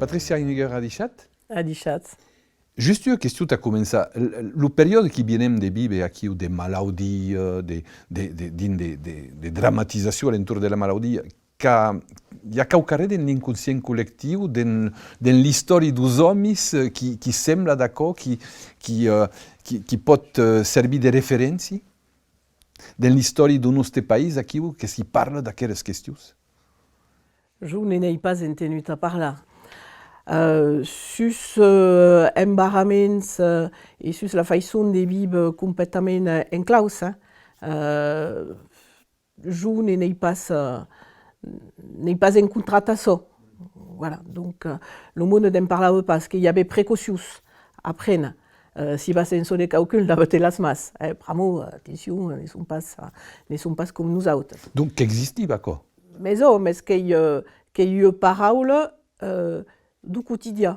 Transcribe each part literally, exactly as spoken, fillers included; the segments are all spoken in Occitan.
Patricia Heiniger, adishatz. Adishatz. Just ua question tà començar. L-, l-, lo periòde qui vienem de víver aquiu de malaudia, de, de, de, dins de, de, de dramatizacion a l'entorn de la malaudia, qu'a, i a quauquarren dens l'inconscient collectiu, dens, dens l'istòria deus òmis, eh, qui, qui sembla d'aquò, qui, qui, eh, qui, qui pòt, eh, servir de referéncia? Dens l'istòria deu nòste país, aquiu, que s'i parla d'aqueras questions? Jo ne n'èi pas entenut a parlar. Euh, sus, euh, embarraments, euh, e sus la faiçon de víver completament, euh, en claus, hein. Euh, jo ne n'èi pas, euh, n'èi pas encontrat açò. Voilà, donc, euh, lo monde ne'n parlava pas, que i avè precaucions a prene. Euh, si vas en çò de quauqu'un, lava-te las mans, eh, pr'amor, atencion, ne son pas, ne son pas com nosautes. Donc, qu'existiva aquò? Mes ò, mes qu'ei, euh, qu'ei ua paraula, euh, deu quotidian.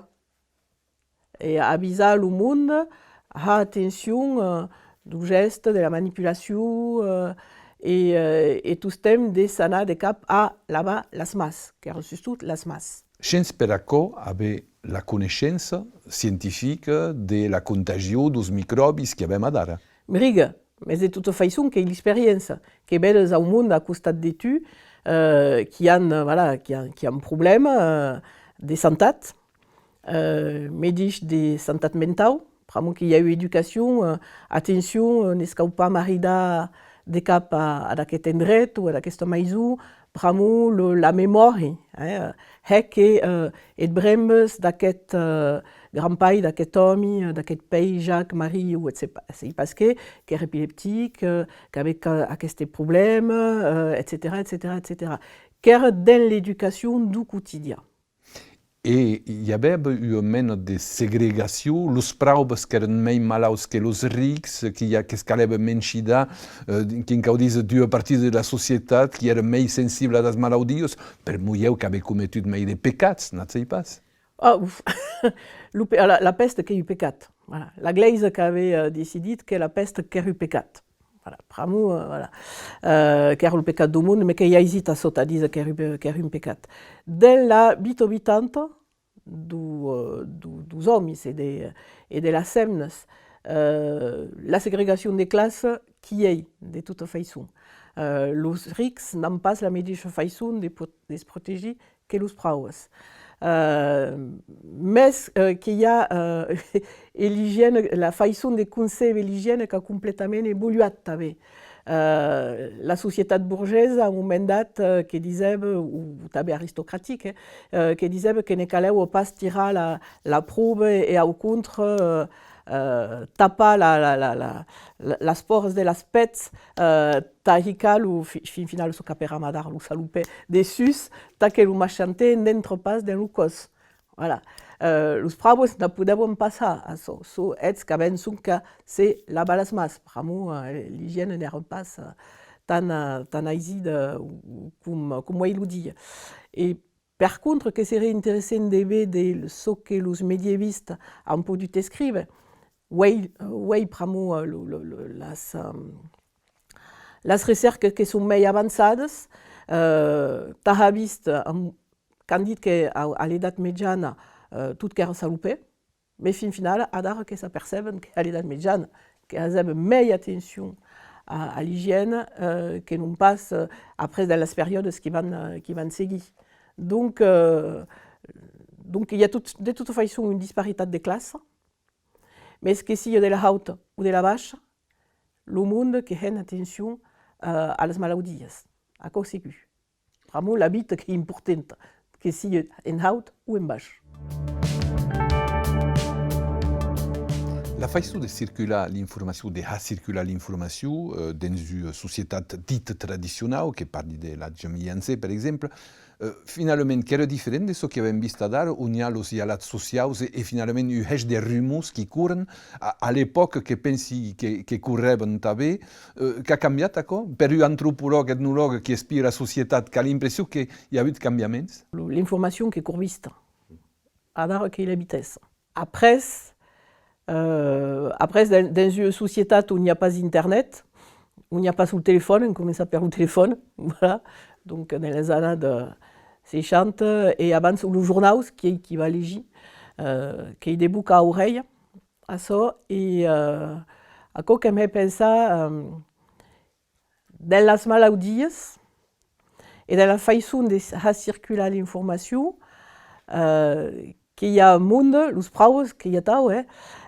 E avisar lo monde, har atencion, euh, deu gèste, de la manipulacion, euh, e, euh, e tostemps de s'anar de cap a lavar las mans, qu'èra sustot las mans. Shens per aquò aver la coneishença scientifica de la contagion deus micròbis qui avem adara. Meriga, mes de tota faiçon qu'ei l'experiéncia, que vedes au monde a costat de tu, euh, qui an, euh, voilà, qui an, qui an problèma, euh, de santat, euh, medish de santat mentau, pr'amor que i a ua educacion, euh, atencion, euh, ne's cau pas maridar de cap a, ad aqueth endret o ad aquesta maison, pr'amor lo, la memòri, eh, hè que, euh, et brembes d'aqueth, euh, grand pair, d'aqueth òmi, euh, d'aqueth pair Jacques, Marie, ou et sais pas, sei pas qué, qu'èra epileptic, euh, qu'avè ca-, aqueste problèma, euh, etcetèra, etcetèra, etcetèra. Qu'èra dens l'educacion deu quotidian. E i avè ua mena de segregacion, los praubes qu'èran mei malauts que los rics, que i a, que's calèva menshidar, eh, qui'm cau díser d'ua partida de la societat qui èra mei sensibla a las malaudias, per'mor ieu qu'avè cometut mei de pecats, n'at sei pas? Ah, uf. Lo pe-, la, la pèsta qu'ei un pecat. Voilà. La Glèisa qu'avè, eh, decidit que la pèsta qu'èra un pecat. Voilà, pr'amor, eh, voilà. Eh, qu'èra lo pecat deu monde, mes qu'ei aisit açò tà díser qu'èra un pe-, qu'èra un pecat. Dens la vita vitanta deu, eh, deu, deus òmis e de, e de las hemnas, eh, la segregacion de classa qu'i ei, de tota faiçon. Eh, los rics n'an pas la medisha faiçon de pro-, de's protegir que los praubes. Eh, mes, eh, que i a, eh, e l'igièna, la faiçon de concéber l'igièna qu'a completament evoluat tanben. Eh, la societat borgesa, a un moment dat, eh, que disèva, o tanben aristocratic, eh, eh, que disèva que ne calèva pas tirar la, la pròva e, e au contra, eh, eh, tapar la, la, la, la, la, las pòras de las pèths, eh, tà hicar lo, fi-, fin finala, çò qu'aperam adara lo salopèr dessús, tà que lo maishantèr n'entra pas dens lo còs. Voilà. Eh, los praubes ne podèvan pas har açò. Çò, eths qu'avèn sonque a se lavar las mans, pr'amor, eh, l'igièna n'èra pas, eh, tan, eh, tan aisida, eh, com, com uei lo dia. E per contra, que seré interessant de véder çò que los medievistas an podut escríver. Uei, uei, pr'amor, eh, lo, lo, lo, las, eh, las recèrcas que son mei avançadas, eh, tà har vist, eh, qu'an dit que a, a l'Edat Mejana, eh, tot qu'èra salopèr, mes fin finala, adara que s'aperceben que a l'Edat Mejana, que hasèven mei atencion a, a l'igièna, eh, que non pas, eh, après dens las periòdes qui van, eh, qui van seguir. Donc, eh, donc, i a tot, de tota faiçon, una disparitat de classa, mes que siga de la hauta o de la baisha, lo monde que hèn atencion, eh, a las malaudias. Aquò segur. Pr'amor la vita qu'ei importanta, que sigue en haut o en baish. La faiçon de circular l'informacion, de har circular l'informacion, eh, dens ua societat dita tradicionau, que parli de l'atge mijanser, per exemple, eh, finalament, qu'èra diferent de çò qui avèm vist adara, on i a los hialats sociaus e, e finalament un hèish de rumors qui corren a, a l'epòca que pensi que, que corrèvan tanben, eh, qu'a cambiat aquò? Per un antropològ, etnològ qui espia la societat, qu'a l'impression que i a avut cambiaments? Lo, l'informacion que cour vista. Adara qu'ei la vitessa. Après, euh, après, dens, dens ua societat on i a pas internet, on i a pas lo telefòn, en començar per lo telefòn, voilà. Donc, dens las annadas seishanta, e abans los jornaus, qu'ei qui va legir, eh, qu'ei de boca a aurelha, açò, e, eh, aquò que'm hè pensar, eh, dens las malaudias e dens la faiçon de har circular l'informacion, eh, que i a monde, los praubas que i a atau, eh,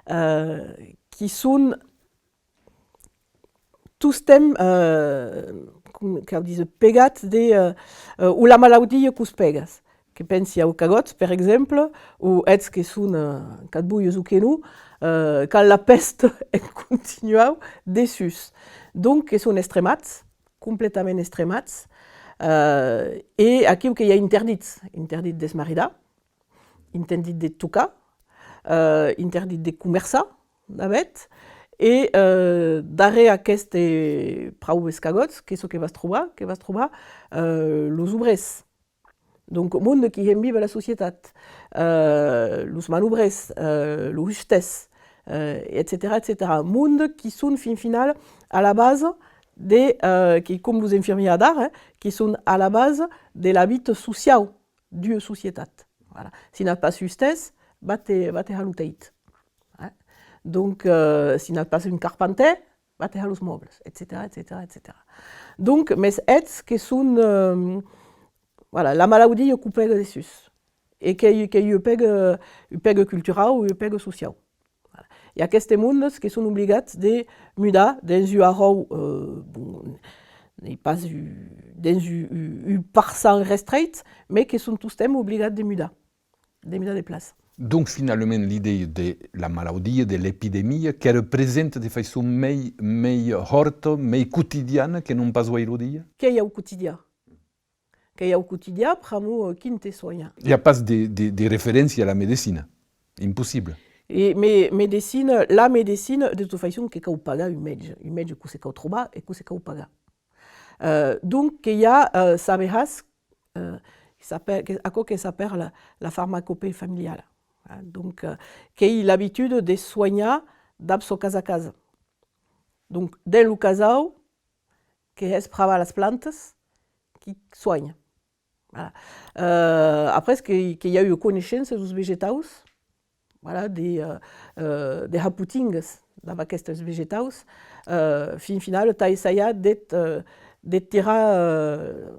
eh, qui son tostemps, eh, com cau díser, pegats de, eh, eh, o la malaudia que'us pega. Que pensi au Cagots, per exemple, o eths que son, eh, qu'at voies o que non, eh, qu'an la pèsta en continuau dessús. Donc, que son estremats, completament estremats, eh, e aquiu que i a interdits, interdit d'esmaridar, interdit de tocar, eh, interdit de comerçar, navèth, e, eh, darrèr aqueste praube Cagots, qu'ei çò que vas trobar, que vas trobar, eh, los obrèrs. Donc, monde qui hèn víver la societat, eh, los manobrèrs, eh, los hustèrs, eh, etcetèra, etcetèra. Monde qui son, fin finala, a la basa de, eh, qui, com los infirmièrs d'ara, eh, qui son a la basa de la vita sociau d'ua societat. Voilà. Si n'as pas hustèrs, va te, va te har lo teit. Eh? Donc, eh, si n'as pas un carpantèr, va te har los mòbles, etcetèra, etcetèra, etcetèra. Donc, mès eths que son, eh, voilà, la malaudia que'u pega dessús. E qu'ei, qu'ei ua pega, ua pega culturau, ua pega sociau. Voilà. E aquestes mondes que son obligats de mudar dens un arròu, eh, bon, n'ei pas un, dens un, un, un parçan restreit, mès que son tostemps obligats de mudar, de mudar de plaça. Donc, finalament, l'idèa de la malaudia, de l'epidemia, qu'èra presenta de faiçon mei, mei hòrta, mei quotidiana que non pas uei lo dia? Qu'ei au quotidian. Qu'ei au quotidian, pr'amor, eh, quin te soenha? I a pas de, de, de referéncia a la medecina. Impossible. E me-, medecina, la medecina, de tota faiçon, que cau pagar un mètge. Un mètge, que'u se cau trobar e que'u se cau pagar. Eh, donc, que i a, eh, sabehas, eh, s'apè-, que, aquò que s'apèra la, la farmacopèia familiala. Eh, donc, eh, qu'ei l'abituda de soenhar dab çò qu'as a casa. Donc, dens lo casau, que hès pravar las plantas qui soenhan. Voilà. Euh, après, que, que i a ua coneishença deus vegetaus, voilà, de, euh, euh, de har potingas dab aquestes vegetaus, euh, fin finala, tà essajar de, euh, de tirar, euh,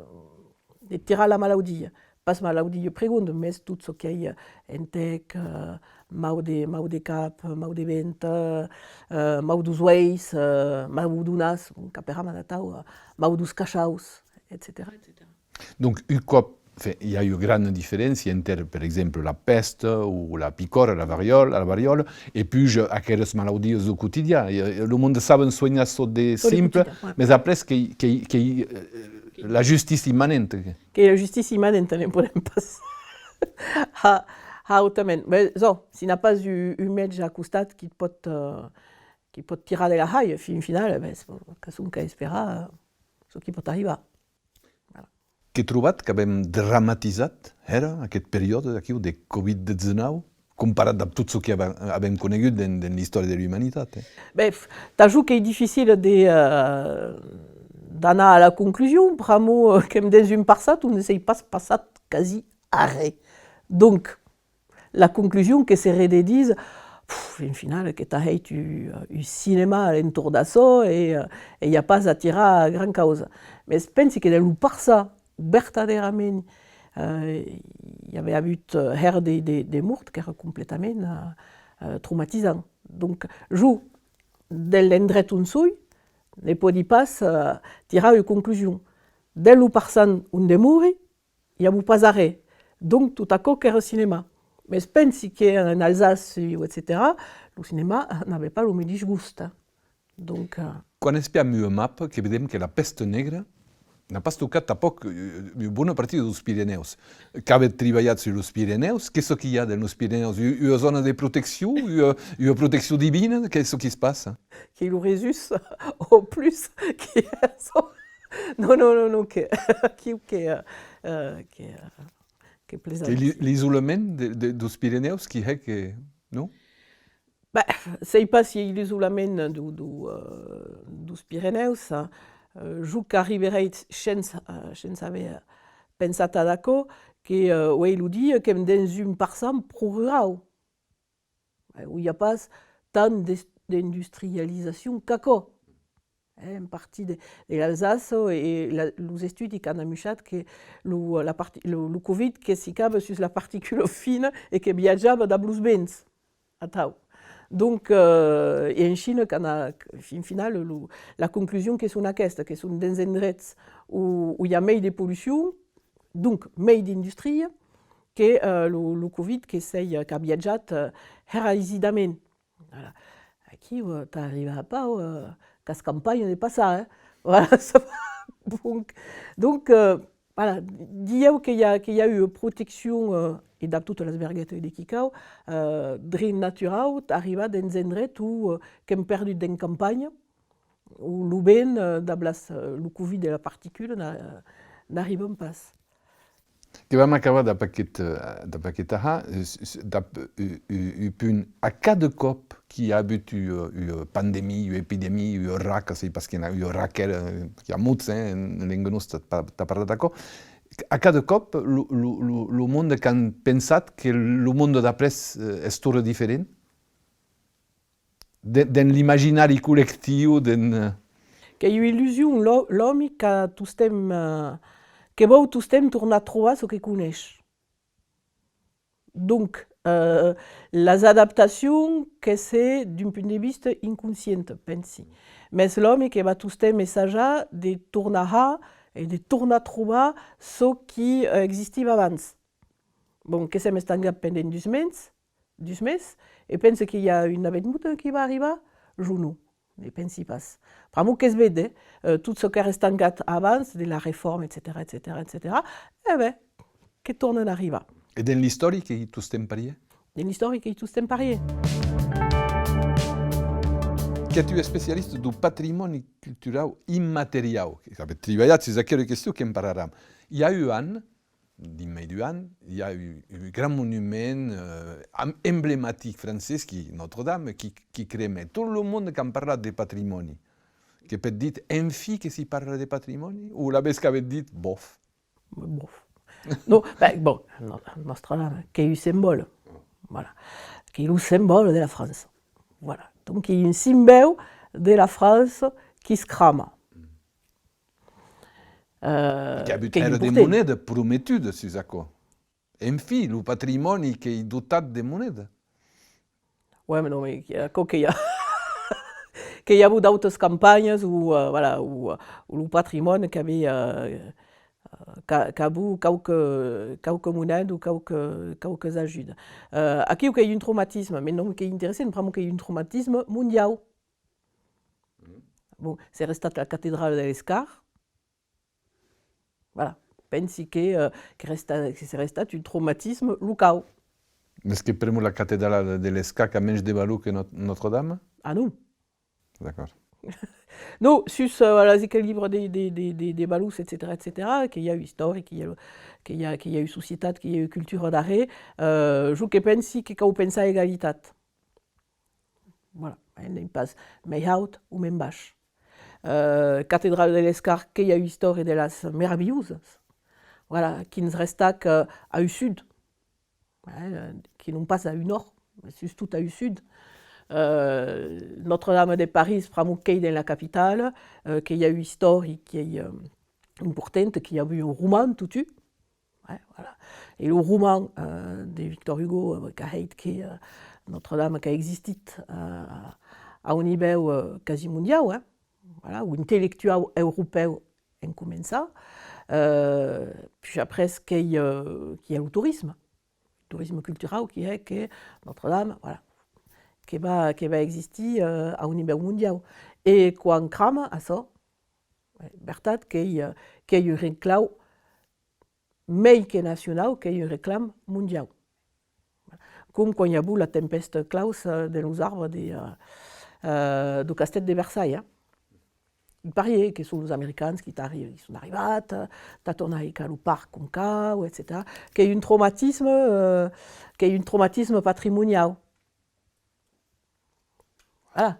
de tirar la malaudia. Pas malaudia pregonda, mès tot çò qu'ei, euh, entèc, euh, mau de, mau de cap, mau de venta, euh, mau deus uelhs, euh, mau deu nas, bon, qu'aperam ad atau, euh, mau deus caishaus, etcetèra, etcetèra. Donc, un còp, enfin, i a ua grana diferéncia enter, per exemple, la pèsta o la picòra, la variòla, la variòla, e puish aqueras malaudias deu quotidian. E, e lo monde saben soenhar çò de simple, mès après qu'ei, qu'ei, qu'ei, euh, la justícia immanenta. Qu'ei la justícia immanenta, ne podem pas har, har autament. Ben, zo, si n'a pas un, un mètge a costat qui't pòt, euh, qui't pòt tirar de la haia, fin finala, ben, qu'as sonque a esperar, euh, çò qui pòt arribar. Voilà. Que trobatz qu'avem dramatizat, hèra, aqueth periòde aquiu de Covid dètz-e-nau, comparat dab tot çò que ava-, avem conegut dens, dens l'istòria de l'umanitat, eh? Ben, pf, tà jo qu'ei dificile de, euh, d'anar a la conclusion, pr'amor, euh, qu'èm dens un passat onde s'ei pas passat quasi arren. Donc, la conclusion que seré de díser, pf, en finala, que t'a hèit un, un cinèma a l'entorn d'açò e, euh, e i a pas a tirar gran causa. Mès pensi que dens lo passat, vertadèrament, euh, i avè avut, euh, hèra de, de, de mòrt qu'èra completament, euh, euh, traumatizant. Donc, jo, de l'endret on soi, ne pòdi pas, euh, tirar ua conclusion. Dens lo passat on demori, i avó pas arren. Donc, tot aquò qu'èra cinèma. Mès pensi que en Alsace, etcetèra, lo cinèma n'avè pas lo medish gost, eh. Donc, euh, quan espiam ua mapa, que vedem que la pèsta negra n'a pas tocat tanpòc, euh, ua bona partida deus Pirenèus. Qu'avètz tribalhat sus los Pirenèus, qu'ei çò qu'i a dens los Pirenèus? U-, ua zòna de proteccion, ua, ua proteccion divina, qu'ei çò qui's passa? Qu'ei lo Rhesus, au plus, qui, non, non, non, non, que, qui, que, euh, euh, que, euh, que plaisanti. Qu'ei l'i-, l'isolament de, de, deus Pirenèus qui hè que, non? Ben, sèi pas si ei l'isolament deu, deu, euh, deus Pirenèus, hein. Euh, jo qu'arriberèi shens, euh, shens aver, euh, pensat ad aquò, que, eh, uei lo dia, qu'èm dens un parçan pro rurau. Eh, o i a pas tant d'es-, d'industrializacion qu'aquò. Eh, en partit de, de l'Alsace, e la, los estudis qu'an amuishat que lo, la parti-, lo, lo Covid que sicava sus la particula fina e que viatjava dab los vents, atau. Donc, eh, e en China, qu'an a, fin final, lo, la conclusion que son aquesta, que son dens endrets o, o i a mei de pollucion, donc mei d'industria, que, eh, lo, lo Covid que s'ei, eh, qu'a viatjat, eh, hèra aisidament. Voilà. Aquiu, eh, t'arriba pas, eh, qu'as campanha de passar, eh? Voilà, ça va. Donc, donc, eh, voilà, dilhèu que i a, que i a ua proteccion, eh, e dab totas las verguetas de qui cau, eh, drin naturau, t'arriba dens endrets o, eh, qu'èm perdut dens campanha, o lo vent, eh, dab las, eh, lo Covid de la particula n'a-, n'arriban pas. Que vam acabar dab aqueth, eh, dab aqueth ahar, eh, s-, s-, dab, eh, eh, un punt. A cada còp qu'i a avut ua, ua pandemia, ua epidemia, ua raca, sei pas quina, ua raquèla, eh, qu'i a mots, eh, en lenga nosta tà, tà parlar d'aquò, a cada còp, lo, lo, lo, lo monde qu'an pensat que lo monde d'après, eh, es torra diferent? De-, dens l'imaginari collectiu, dens, eh, Qu'ei ua illusion, l'ò-, l'òmi qu'a tostemp, eh, que vòu tostemp tornar trobar çò que coneish. Donc, eh, las adaptacions que se d'un punt de vista inconscient, pensi. Mès l'òmi que va tostemp essajar de tornar har e de tornar trobar çò qui, eh, existiva abans. Bon, que s'èm estancat pendent dus mens, dus mes, e pense que i a un navèth monde qui va arribar? Jo non, ne pensi pas. Pr'amor que's ved, eh, tot çò qu'èra estancat abans de la reforma, etcetèra, etcetèra, etcetèra, e ben, que tornan arribar. E dens l'istòri qu'ei tostemp parier? Dens l'istòri qu'ei tostemp parier. Qu'ètz ua especialista deu patrimòni culturau immateriau. Qu'avètz tribalhat sus aquera question, que'n parlaram. I a un an, drin mei d'un an, i a un, un gran monument, eh, am-, emblematic francés, qui Notre-Dame, qui, qui crema. Tot lo monde qu'an parlat de patrimòni. Que pètz dit, enfin que s'i parla de patrimòni? O lavetz qu'avètz dit, bof? Bof. Non, ben, bon, no-, Notre-Dame, qu'ei un simbòl. Voilà. Qu'ei lo simbòl de la França. Voilà. Donc, qu'ei un simbèu de la França qui's crama. Eh, qu'i a avut hèra de monedas prometudas sus aquò. Enfin, lo patrimòni qu'ei dotat de monedas. Ouais, mais non, mais aquò que i a, que i a avut d'autas campanhas o, eh, voilà, o, o lo patrimòni qu'avè, eh, qu'a-, qu'a avut quauque, quauque moneda o quauque, quauques ajudas. Eh, aquiu qu'ei un traumatisme, mais non qu'ei interessant, pr'amor qu'ei un traumatisme mondiau. Bon, s'ei restat la catedrala de Lescar. Voilà. Pensi que, eh, que resta, que s'ei restat un traumatisme locau. Mès que pr'amor la catedrala de Lescar qu'a mensh de valor que Not-, Notre-Dame? Ah non. D'acòrd. Non, sus, eh, las equilibres de, de, de, de, de valors, etcetèra, etcetèra, que i a ua istòria, que i a, que i a, que i a ua societat, que i a ua cultura darrèr, eh, jo que pensi que cau pensar egalitat. Voilà, eh, n'ei pas mei haut o mei baish. Eh, Catedrala de Lescar, qu'ei ua istòria de las meravilhosas. Voilà, qui'ns restac, eh, au sud, eh, qui non pas au nòrd, mès sustot au sud. Eh, Notre-Dame de París, pr'amor qu'ei dens la capitala, eh, qu'ei ua istòria qui ei, eh, importanta, qui i a avut un roman, totun. Ouais, voilà. E lo roman, eh, de Victor Hugo, eh, qu'a hèit que, eh, Notre-Dame qu'a existit, eh, a un nivèu, eh, quasi mondiau, eh, voilà, o intellectuau europèu en començar, eh, puish après qu'ei, eh, qu'i a lo torisme, torisme culturau, qui hè que Notre-Dame, voilà, que va, que va existir, eh, a un nivèu mondiau. E quan crama açò, eh, vertat qu'ei, eh, qu'ei un reclau mei que nacionau, qu'ei un reclam mondiau. Com quan i a avut la tempèsta Klaus, eh, de los arbres de, eh, eh, deu castèth de Versalhes, eh. I parier que son los americans qui t'arri-, qui son arribats, eh, tà tornar hicar lo parc com cau, etcetèra. Qu'ei un traumatisme, eh, qu'ei un traumatisme patrimoniau. Voilà.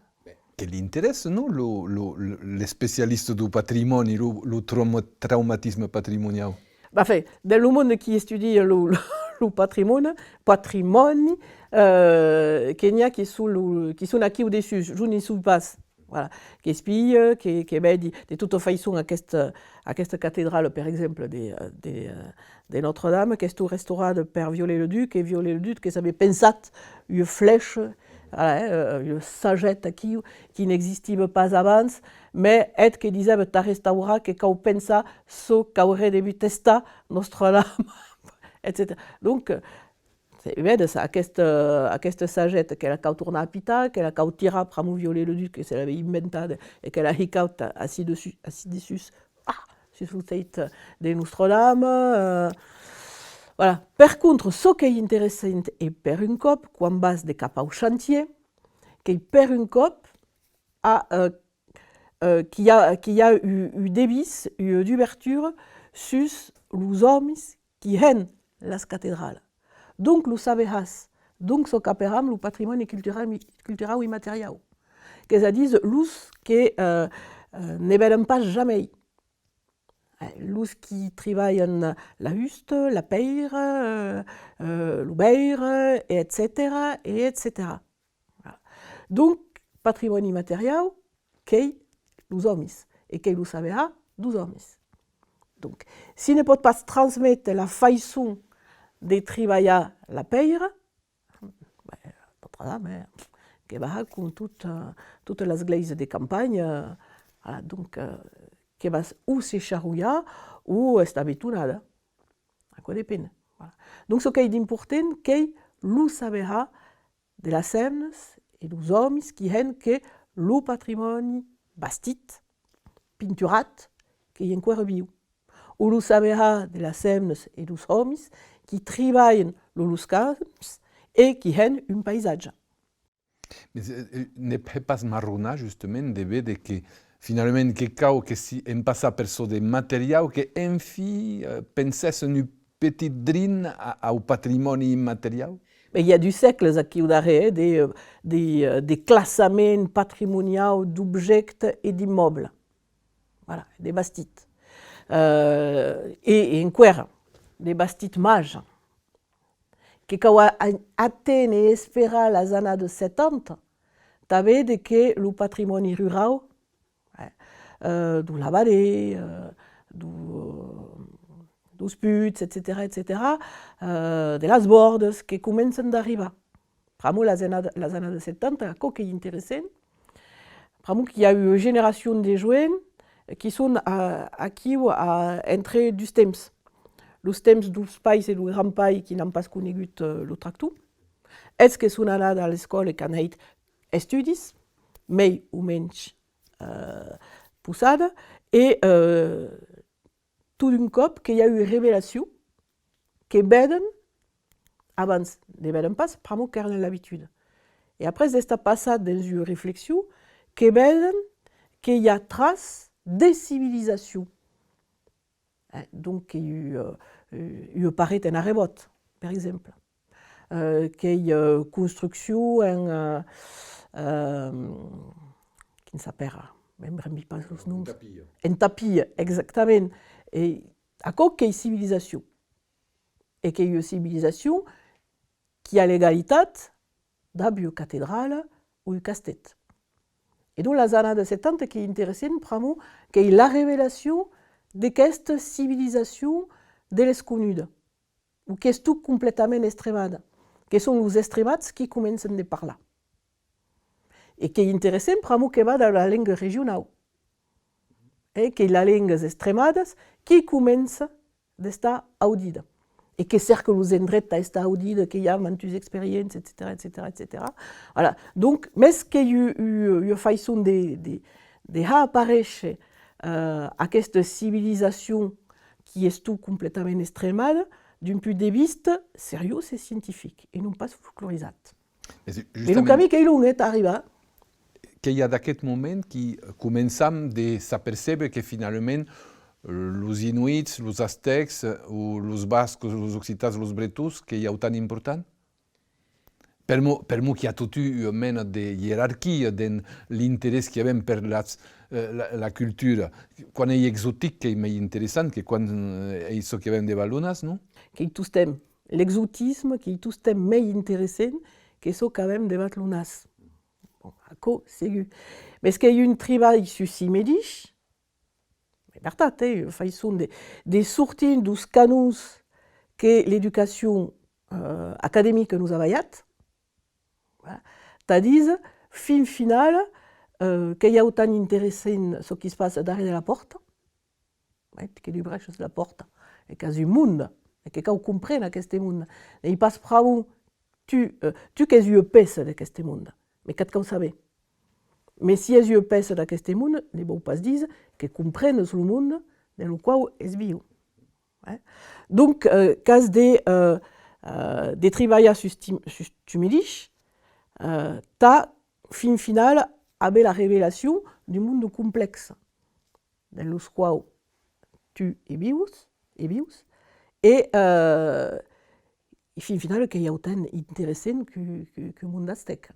Que l'interèssa, non, lo, lo, lo, l'especialista deu patrimòni, lo, lo trauma-, traumatisme patrimoniau? Enfin, dins lo monde qui estudia lo, lo, lo patrimòni, patrimòni, euh, que n'i a qui son, lo, qui son aquiu dessús, jo n'i soi pas. Voilà. Qu'espia, que, que vedi, de tota faiçon, aquesta, aquesta catedrala, per exemple, de, de, de Notre-Dame, qu'estó restaurada per Viollet-le-Duc, e Viollet-le-Duc que s'avè pensat ua flècha, voilà, eh, ua sageta aquiu, qui n'existiá pas abans, mès eth que disèva: tà restaurar que cau pensar çò qu'auré devut estar Notre-Dame, etcetèra. Donc, Se vedes, aquesta, aquesta sageta que la cau tornar apitar, que la cau tirar pr'amor Viollet-le-Duc que se l'avè inventada e que l'a hicat ací dessús, ací dessús, ah, sus lo teit de Notre-Dame, euh, voilà. Per contra, çò qu'ei interessant e per un còp, quan vas de cap au chantier, qu'ei per un còp a, euh, euh, qu'i a, qu'i a u, u devís, u, d'ubertura sus los òmis qui hèn las catedralas. Donc lo saberàs, donc çò qu'aperam lo patrimòni culturau, culturau immateriau, qu'es a díser los que, euh, euh, ne veden pas jamei, eh, los qui tribalhan la husta, la pèira, euh, euh, lo veire, etcetèra, e etcetèra. Voilà. Donc, patrimòni immateriau, qu'ei los òmis, e qu'ei lo saberà dos òmis. Donc, si ne pòt pas transméter la faiçon de tribalhar la pèira, ben, Notre-Dame, eh, que va com tot, eh, totas las glèisias de campanha, eh, voilà, donc, eh, que va o se charolhar o estar betonada. Aquò depend. Voilà. Donc, çò qu'ei d'important, qu'ei lo saberà de las hemnas e los òmis qui hèn que lo patrimòni bastit, pinturat, qu'ei enqüèra viu. O lo saberà de las hemnas e los òmis qui tribalhan lo, los camps e qui hèn un païsatge. Mes, eh, eh, ne hè pas marronar, justament, de véder que, finalament, que cau que si en passar per çò de materiau, que, enfin, eh, pensèssen un petit drin a, au patrimòni immateriau? Mès i a dus sègles aquiu darrèr, eh, de, de, de classament patrimoniau d'objèctes e d'immòbles. Voilà, de bastit. Euh, e, e enqüèra, de bastit màger. Que cau a, a, aténer e esperar las annadas setanta, tà véder que lo patrimòni rurau, eh, euh, deu Lavadet, euh, deu, euh, deus Puigs, etcetèra, etcetèra, euh, de las Bòrdas, que començan d'arribar. Pr'amor las annada-, las annadas setanta, aquò qu'ei interessant, pr'amor qu'i a ua generacion de joens qui son a, aquiu a, entre dus temps. Los temps deus pairs e deu grand-pair qui n'an pas conegut, euh, lo tractor. Eths que son anats a l'escòla e qu'an hèit estudis, mei o mensh, euh, possada, e, euh, tot d'un còp que i a ua revelacion, que veden, abans ne veden pas, pr'amor qu'èran en l'abituda. E après d'estar passat dens ua reflexion, que veden que i a traç de civilizacion. Eh, donc, qu'ei ua, euh, ua paret en arrebòt, per exemple. Euh, qu'ei, euh, construccion en, euh, euh, quin s'apèra, me'n brembi pas los noms. En tapia. En tapia, exactament. E aquò qu'ei civilizacion. E qu'ei ua civilizacion qui a l'egalitat dab ua catedrala o un castèth. E donc las annadas setanta qu'ei interessant pr'amor qu'ei la revelacion d'aquesta civilizacion de l'esconuda, o qu'estó completament estremada, que son los estremats qui començan de parlar. E qu'ei interessant pr'amor que va dab la lenga regionau. E qu'ei la lenga estremada qui comença d'estar audida. E que cèrca los endrets tà estar audida, que i a mantuns experients, etcetèra, etcetèra, etcetèra. Voilà. Donc, mes qu'ei u-, u-, ua faiçon de, de, de har aparéisher, euh, aquesta civilizacion qui estó completament estremada d'un punt de vista seriós e scientific, e non pas folclorizat. E lo camin qu'ei long, eh, tà arribar. Qu'ei ad aqueth moment qui començam de s'apercéber que finalament, eh, los inuits, los astècs, eh, o los bascos, los occitans, los bretons, qu'ei autant important? Per'mor, per'mor qu'i a totun ua mena de ierarquia dens l'interès qui avem per las, eh, la, la cultura. Quan ei exotic qu'ei mei interessant que quan, eh, ei çò qui avem devath lo nas, non? Qu'ei tostemps l'exotisme, qu'ei tostemps mei interessent que çò qu'avem devath lo nas. Bon, aquò, segur. Mès qu'ei un tribalh sus si medish, es vertat, eh, ua faiçon de, de sortir deus canons que l'educacion, eh, academica nos a balhat, voilà, tà díser, fin finala, eh, qu'ei autant interessent çò qui's passa darrèr de la pòrta, eh, que dubrèches la pòrta, e qu'as un monde, e que cau compréner aqueste monde. N'ei pas pr'amor tu, eh, tu qu'ès ua pèça d'aqueste monde, mès qu'ac cau saber. Mès si es ua pèça d'aqueste monde, ne vòu pas díser que comprenes lo monde dens lo quau es viu. Eh? Donc, eh, qu'as de, eh, eh, de tribalhar sus ti, sus tu medish, eh, tà, fin finala, aver la revelacion d'un monde complèxe, dens los quaus tu e vius, e vius, e, eh, e fin finala qu'ei autant interessent qu'u, qu'u, qu'u mondastèc.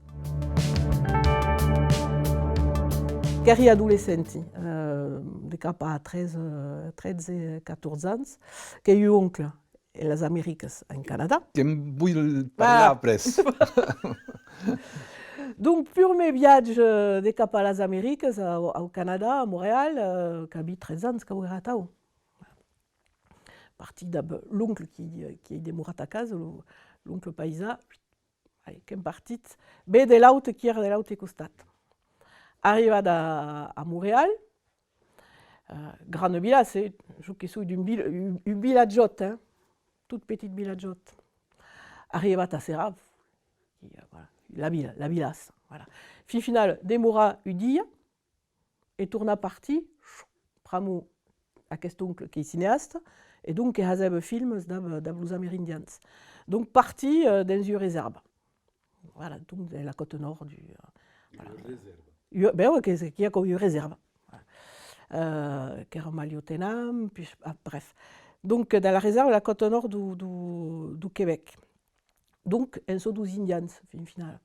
Qu'èri adolescenti, eh, de cap a tretze, tretze, catorze ans, qu'èi un oncle en las Americas, en Canadà. Que'n voi parlar après. Donc, purmèr viatge de cap a las Americas, au, au Canadà, a Montreal, eh, qu'aví tretze ans, qu'auerà atau. Partit dab l'oncle qui, qui ei demorat a casa, lo, l'oncle païsan, ai, qu'èm partits, véder l'aute qui èra de l'aute costat. Arribat a, a Montreal, eh, grana vilàs, eh, jo que soi d'un vil-, un, un vilatjòt, eh, tot petit vilatjòt. Arribat a Serà, qui, eh, voilà, la vila, la vilàs, voilà. Fin finala, demorar un dia, e tornar partir, pr'amor aqueste oncle qu'ei cineasta, e donc que hasèva filmes dab, dab los amerindians. Donc partir, eh, dens ua resèrva. Voilà, donc de la côte nord du, eh, voilà. Ua resèrva. Ua, ben ouais, que, que i a com ua resèrva. Voilà. Eh, qu'èra maliotenam, puis, ah, bref. Donc, de la resèrva, la côte nord du, du, du Quebec. Donc, en çò deus indians, fin finala.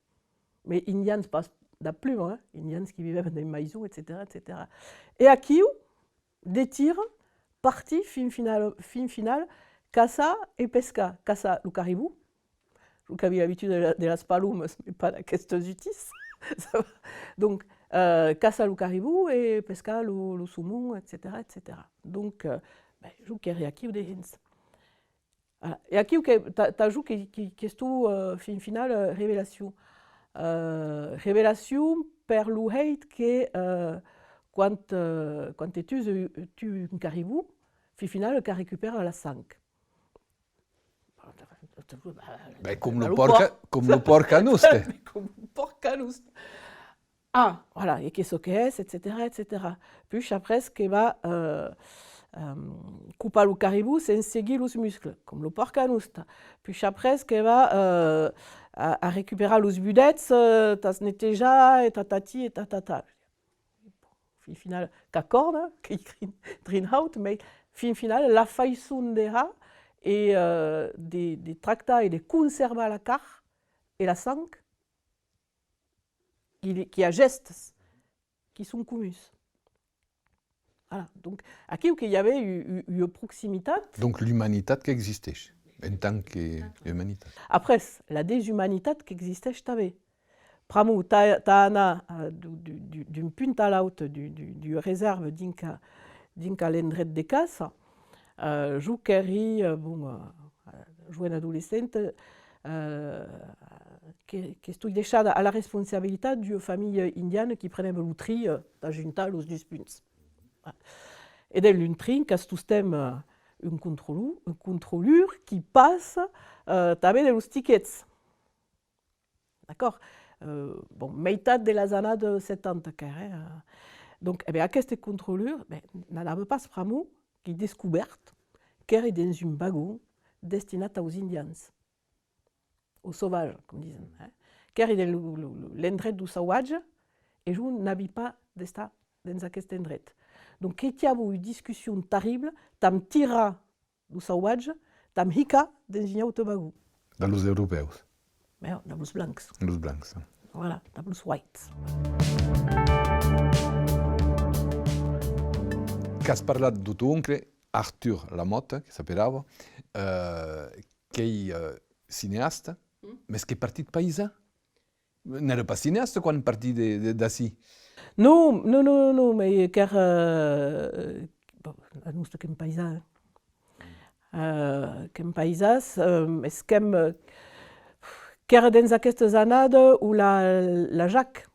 Mès indians pas dab pluma, eh? Indians qui vivèvan dens maisons, etcetèra, etcetèra. E aquiu, de tira, partir fin finala, fin finala, caçar e pescar, caçar lo caribon. Jo qu'aví l'abituda de la, de las palomas, mès pas d'aquestes utís. Donc, eh, caçar lo caribon e pescar lo, lo somon, etcetèra, etcetèra. Donc, eh, ben, jo qu'èri aquiu dehens. Voilà. E aquiu que, tà, tà jo que, que, qu'estó, eh, fin finala, eh, revelacion. Eh, revelacion per lo hèit que, eh, quan, eh, quan te tues, eh, tu un caribon, fin finala, qu'arrecupèras la sang. Ben, com lo pòrc a, com lo pòrc a noste. Com lo pòrc a noste. Ah, voilà, e qu'ei çò qu'es, etcetèra, etcetèra. Puish après que va, eh, eh, copar lo caribon sens seguir los muscles, com lo pòrc a noste. Puish après que va, eh, a, a recuperar los budèths, eh, tà's netejar, e tatati, e tatata. Fin finala, qu'acòrda, qu'ei drin, drin haut, mès fin finala, la faiçon de har e, eh, de, de tractar e de conservar la carn e la sang, qu'i, qu'i a gèstes qui son comuns. Voilà. Donc, aquiu que i avè u-, u-, ua proximitat. Donc, l'umanitat qu'existeish, en tant que umanitat. Après, la desumanitat qu'existeish tanben. Pr'amor, tà, tà anar, eh, du, du, du, d'un punt a l'aute du, du, d'ua resèrva dinc a, dinc a l'endret de caça, eh, jo qu'èri, eh, bon, eh, eh, joena adolescenta, eh, que, qu'estoi deishada a la responsabilitat d'ua familha indiana qui prenèva lo trin, eh, d'ajuntar los dus punts. E dens un trin qu'as tostemps, eh, un controlor, un controlor qui passa, eh, tanben de los tiquets. D'acòrd? Eh, bon, meitat de las annadas setanta qu'èra, eh. Donc, e ben, aqueste controlor, ben, n'anava pas pr'amor qu'èi descobèrt qu'èri dens un vagon destinat aus indians, aux sauvages, com disen, eh? Qu'èri dens lo, lo, lo, l'endret deus sauvatges, e jo n'aví pas d'estar dens aqueste endret. Donc, que qu'i avó ua discussion terribla, tà'm tirar lo sauvatge, tà'm hicar dens un aute vagon. Dab los europèus. Mès dab los blancs. Los blancs. Voilà, dab los whites. Qu'as parlat deu ton oncle, Artur Lamòta, que s'aperava, eh, qu'ei, eh, cineasta, mès qu'ei partit païsan. N'èra pas cineasta quan partit de, de, d'ací? Non, non, non, non, non, mès qu'èra, eh, bon, a noste qu'èm païsans, eh, qu'èm païsans, eh, mès qu'èm, eh, qu'èra dens aquestas annadas ont la, la JAC,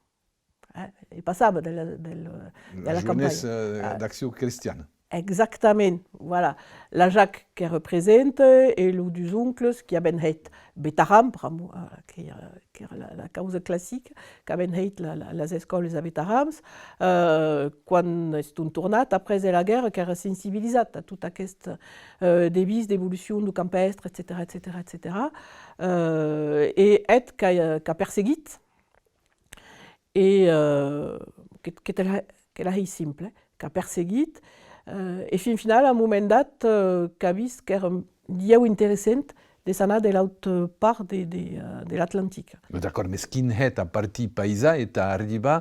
eh, e passava de la, de la, de la campanha. La Jeunesse, eh, d'Action Christiane. Exactament, voilà. La JAC qu'èra presenta e los dus oncles qui avèn hèit Betaram, pr'amor, eh, qu'èra, qu'èra la, la causa classica, qu'avèn hèit la, la, las escòlas a Betarams, eh, quan estón tornats après de la guèrra, qu'èra sensibilizat a tot aqueste, eh, devís d'evolucion deu campèstre, etcetèra, etcetèra, etcetèra. Eh, e eth qu'a, qu'a perseguit, e, eh, que, que te la, que la hèi simple, eh, qu'a perseguit, eh, e fin finala, a un moment dat, eh, qu'a vist qu'èra dilhèu interessant de s'anar de l'aut part de, de, eh, de l'Atlantic. D'acòrd, mès quin hèt a partir païsan e tà arribar,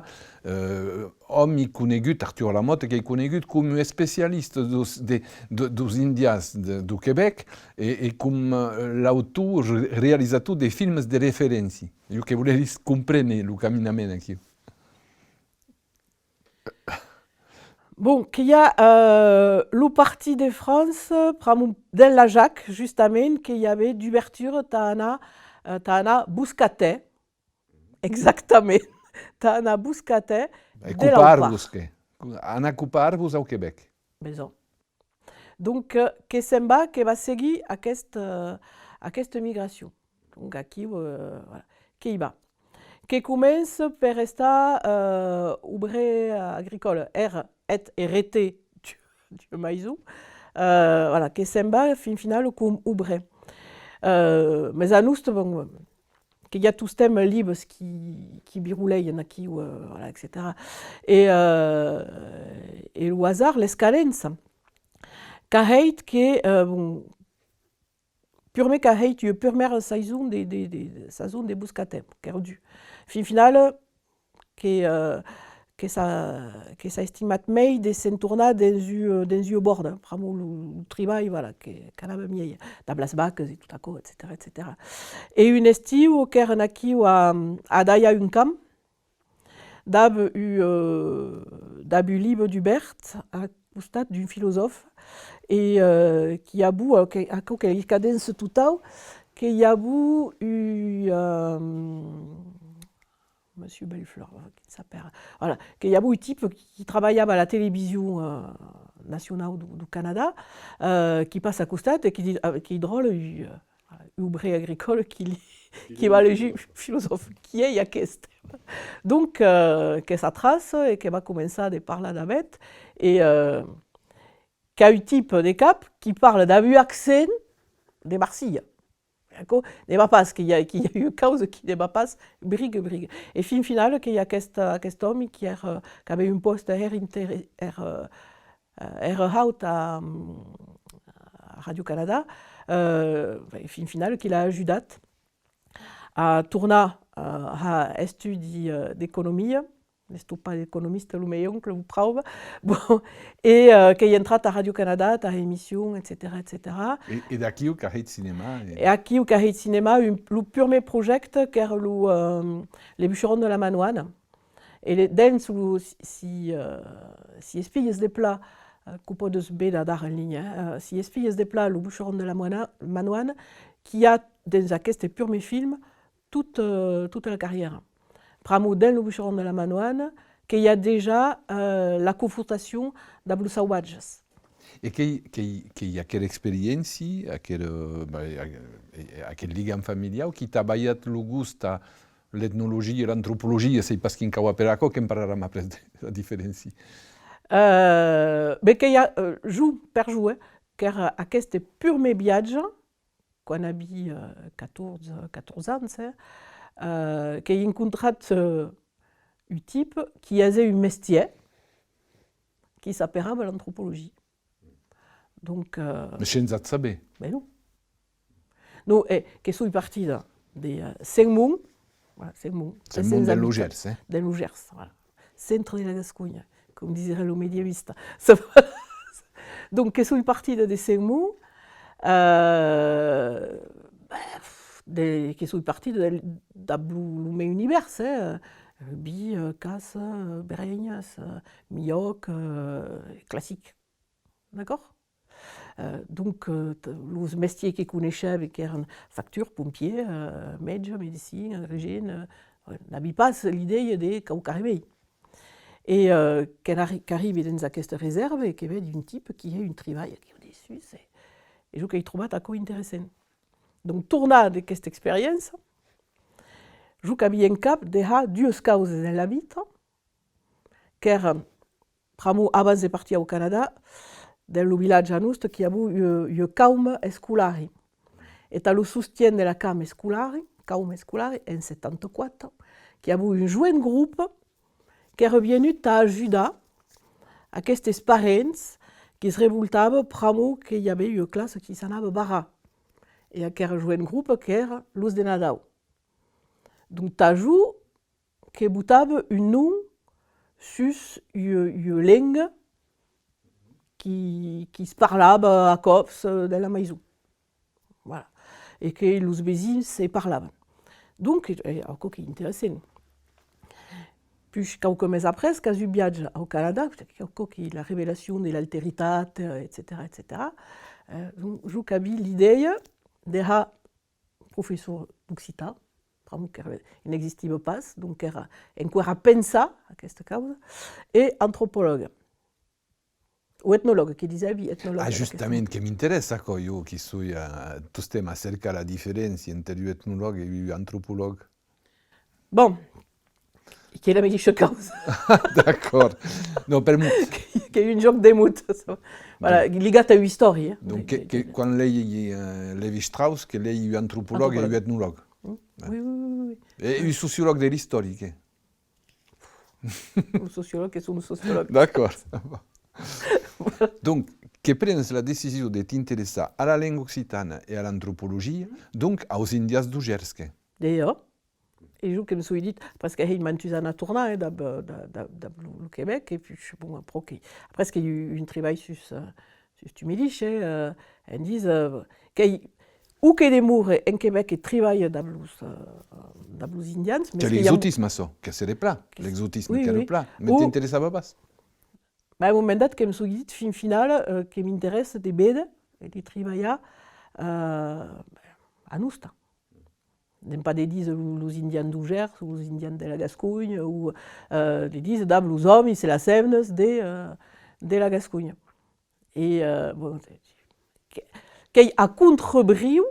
eh, òmi conegut, Artur Lamòta, qu'ei conegut com un especialista deus, de, de, deus indians de, deu Quebec e, e com, eh, l'autor, re-, realizator de films de referéncia. Jo que volerí compréner lo caminament aquiu. Bon, que i a, eh, lo partit de França, pr'amor dens la JAC, justament, que i avè d'ubertura tà anar, eh, tà anar buscar tè, exactament, tà anar buscar tè de l'aut part. E copar arbos, que? Anar copar arbos au Quebec. Besonh. Donc, eh, que se'n va, que va seguir aquest, eh, aquesta migracion. Donc, aquiu, eh, voilà, que i va. Que comença per estar, eh, obrer agricòla. Èra, eth, erete d'ua maison. Eh, voilà, que se'n va, fin finala, com obrer. Eh, mès a noste, bon, que i a tostemps libes qui, qui virolejan aquiu, eh, voilà, etcetèra. E, eh, e lo hasard, l'escalença, qu'a hèit que, eh, bon, purmèr qu'a hèit ua purmèra sason de, de, de, de sason de buscar tè, qu'èra dur. Fin finala, que, eh, que s'a, que s'a estimat mei de se'n tornar dens ua, dens ua bòrda, pr'amor lo, lo tribalh, voilà, que, qu'anava mielhs, dab las vacas e tot aquò, etcetèra, etcetèra. E un estiu, qu'èran aquiu a, a dalhar un camp, dab un, eh, dab un libe dubèrt a costat d'un filosòf, e, eh, que i avó, eh, que, aquò qu'ei l'escadença totau, que i avó un, eh, Monsieur Bellefleur, eh, qui s'apèra. Voilà, que i avó un tipe qui, qui trabalhava a la television, eh, nacionau deu, deu Canadà, eh, qui passa a costat e qui ditz, ah, qu'ei dròlle, un, eh, obrer agricòla qui li, qui va legir filosòf, qui ei aqueste? Donc, eh, que s'atraça e que va començar de parlar dab eth, e, eh, qu'a un tipe de cap qui parla dab un accent de Marsilha. Aquò ne va pas, que i a, que i a ua causa qui ne va pas briga, briga. E fin finala, que i a aquest, aquest òmi qui èra, qu'avè un pòste hèra inter-, hèra, eh, hèra haut a, a Radio-Canada, eh, e fin finala, qui l'a ajudat a tornar, eh, har estudi, eh, d'economia. N'estó pas economista, lo mei oncle, o prauba. Bon, e, eh, qu'ei entrat a Radio-Canada, tà emission, etcetèra, etcetèra. E, e d'aquiu qu'a hèit cinèma, e... E aquiu qu'a hèit cinèma, un, lo purmèr projècte, qu'èra lo, eh, Les Bûcherons de la Manoine. E le, dens lo, si, si, eh, si espias de plan, eh, qu'o pòdes véder adara en linha, eh, si espias de plan lo Bûcheron de la Manoine, qui a, dens aqueste purmèr film, tot, eh, tota la carrièra. Pr'amor dens lo Bûcheron de la Manoine, que i a dejà, eh, la confrontacion dab los sauvatges. E qu'ei, qu'ei, qu'ei aquera experiéncia, aquera, eh, aqueth ligam familiau, qui t'a balhat lo gost a l'etnologia e l'antropologia, sèi pas quin cau aperar aquò, que'n parlaram après de la diferéncia. Eh, ben, que i a, eh, jo, per jo, eh, qu'èra aqueste purmèr viatge, quan aví, eh, catorze, catorze ans, eh, eh, qu'èi encontrat, eh, un tipe qui hasè un mestièr qui s'aperava l'antropologia. Donc, eh... Mès shens ac saber. Ben non. Non, eh, que soi partida de, eh, Sent Mont, voilà, Sent Mont, Sent Mont dens lo Gèrs, eh? Dens lo Gèrs, voilà. Centre de la Gasconha, com disèron los medievista. Donc, que soi partida de Sent Mont, eh, de, que soi partida del, dab lo, lo men univèrs, eh, rugbi, eh, caça, eh, brenhas, eh, milhòc, eh, classic. D'acòrd? Eh, donc, eh, t-, los mestièrs que coneishèvi, qu'èran factur, pompièr, eh, mètge, medecin, regent, eh, n'avi pas l'idèia de quauquarren mei. E, eh, quand arri-, qu'arribi dens aquesta resèrva e que vedi un tipe qui hè un tribalh aquiu dessús, e, e jo qu'èi trobat aquò interessant. Donc, tornar d'aquesta experiéncia, jo qu'avi en cap de har duas causas dens la vita, qu'èra, pr'amor, abans de partir au Canadà, dens lo vilatge a noste, qu'i avó ua, ua cauma escolari. E tà lo sostien de la cauma escolari, cauma escolari, en setanta-quatre, qu'i avó un joen grope qu'èra vienut tà ajudar aquestes parents qui's revoltava pr'amor que i avè ua classa qui s'anava barrar. E aqueth joen grope qu'èra los de Nadau. Donc, tà jo, que botava un nom sus ua, ua lenga qui, qui's parlava a còps, eh, dens la maison. Voilà. E que los vesins se parlavan. Donc, eh, aquò qu'ei interessant. Puish, quauques mes après, qu'as un viatge au Canadà, aquò qu'ei la revelacion de l'alteritat, eh, etcetèra, etcetèra. Eh, donc, jo qu'avi l'idèia de har professor d'occitan, pr'amor que n'existiá pas, donc èra enqüèra a pensar aquesta causa, e antropològ. O etnolog, que disèvi etnolog. Ah, justament, que m'interèssa aquò, jo qui soi, eh, tostemps a cercar la diferéncia enter un etnolog e un antropològ. Bon, qu'ei la medisha causa. D'acòrd. Non, per mo- Que, qu'ei un jòc de mots. Voilà, ligat a ua istòria, eh. Donc, que, que quan lei, eh, Lévi-Strauss, que lei un antropològ e un etnolog. Mm. Oui, oui, oui, oui. E un sociològ de l'istòria, que? Los sociològs que son los sociològs. D'acòrd. Donc, que prenes la decision de t'interessar a la lenga occitana e a l'antropologia, donc aus Indians deu Gèrs, que? De jo. E jo que me soi dit, après qu'èi mantuns ans a tornar, eh, dab, dab, dab, dab lo, lo Quebec, e puish, bon, après que, après qu'èi un, un tribalh sus, eh, sus tu medish, eh, en dis, eh, qu'èi, o que demore en Quebec e tribalhe dab los, eh, dab los Indians, mes que i a... Qu'ei l'exotisme, açò, que seré plan, l'exotisme, oui, qu'èra plan, mes t'interessava pas. Mès a un moment dat que me soi dit, fin finala, eh, que m'interèssa de véder e de tribalhar, eh, a nosta. Non pas de díser lo-, los Indians deu Gèrs o los Indians de la Gasconha, o, eh, de díser dab los òmis e las hemnas de, eh, de la Gasconha. E, eh, bon, que, qu'ei a contrabriu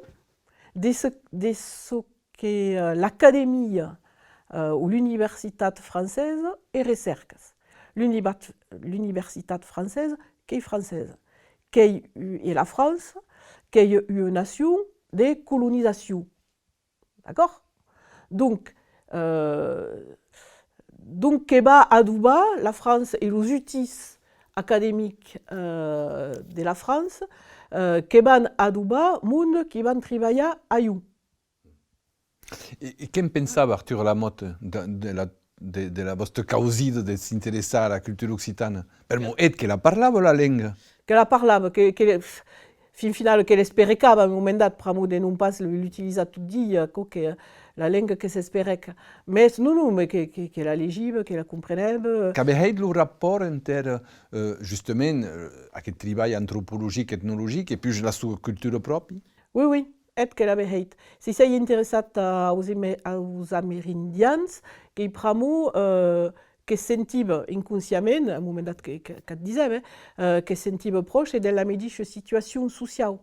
de çò, de çò que, eh, l'Academia, eh, o l'Universitat francesa e recèrcas. L'univat-, l'Universitat francesa, qu'ei francesa, qu'ei u-, e la França, qu'ei ua nacion de colonizacion. D'acòrd? Donc, eh, donc que va adobar la França e los utís academics, eh, de la França, eh, que van adobar monde qui van tribalhar a jo. E, e que'n pensava Artur Lamothe de, de la, de, de la vòsta causida de s'interessar a la cultura occitana? Permor eth que la parlava, la lenga. Que la parlava, que, que, fin finala, que l'esperecava a un moment dat, pr'amor de non pas l'utilizar tot dia, aquò que la lenga que s'esperèc. Mès non, non, mès que, que, que la legiva, que la comprenèva. Qu'avè hèit lo rapòrt enter, eh, justament, eh, aqueth tribalh antropologic, etnologic, e puish la sua cultura pròpi? Oui, oui, eth que l'avè hèit. Se s'ei interessat aus eme-, aus amerindians, qu'ei pr'amor, eh, que sentiva inconsciament, a un moment dat que, que, qu'ac disèm, eh, eh, que sentiva pròche de la medisha situacion sociau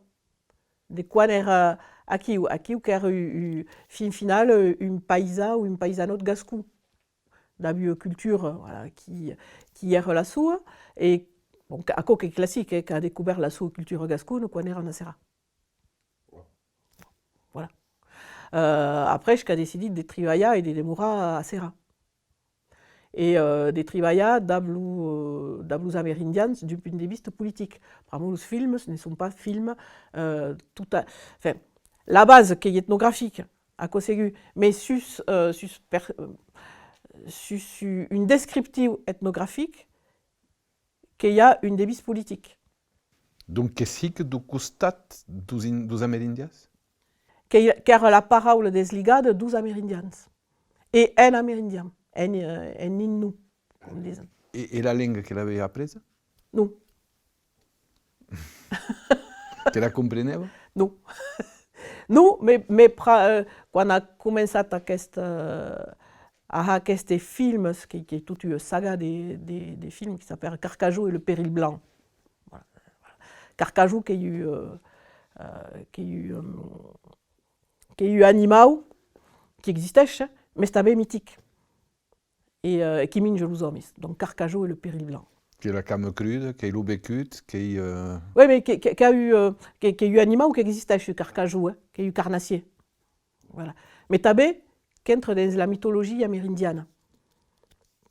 de quan èra aquiu, aquiu qu'èra u-, u-, fin finala, un paisan o un paisanòt gascon, dab ua cultura, voilà, qui, qui èra la sua, e, bon, aquò qu'ei classic, eh, qu'a descobèrt la sua cultura gascona quan èra a Serrat. Voilà. Euh, après, qu'a decidit de tribalhar e de demorar a Serrat. E, euh, de tribalhar dab lo, euh, dab los amerindians d'un punt de vista politic. Pr'amor los films ne son pas films, euh, tot a, enfin, la base qu'ei etnografica, Aquò segur, mès sus, euh, sus per-, euh, sus u-, un descriptiu etnografic que i a un devís politic. Donc que sic deu costat deus in-, deus amerindians? Que, qu'èra la paraula desligada deus amerindians. E en amerindian, en, euh, en innu, com disen. E, e la lenga que l'avèi apresa? Non. Que la comprenèva? Non. Non, mès, mès pra-, euh, quan a començat aqueste, euh, a har aqueste filmes, que, qu'ei tot ua saga de, de, de films qui s'apèra Carcajou et le péril blanc. Voilà, voilà. Carcajou qu'ei un, euh, euh, qu'ei un, euh, qu'ei un animau qui existeish, mès tanben mitic. E, euh, e qui minja los òmes. Donc, Carcajou et le péril blanc. Qu'ei la cama cruda, qu'ei lo becut, qu'ei, euh... Oui, mès que, que, qu'a un, euh, que, qu'ei un animau qu'existeish, un carcajou, eh, qu'ei un carnassier. Voilà. Mès tanben qu'entra dens la mitologia amerindiana.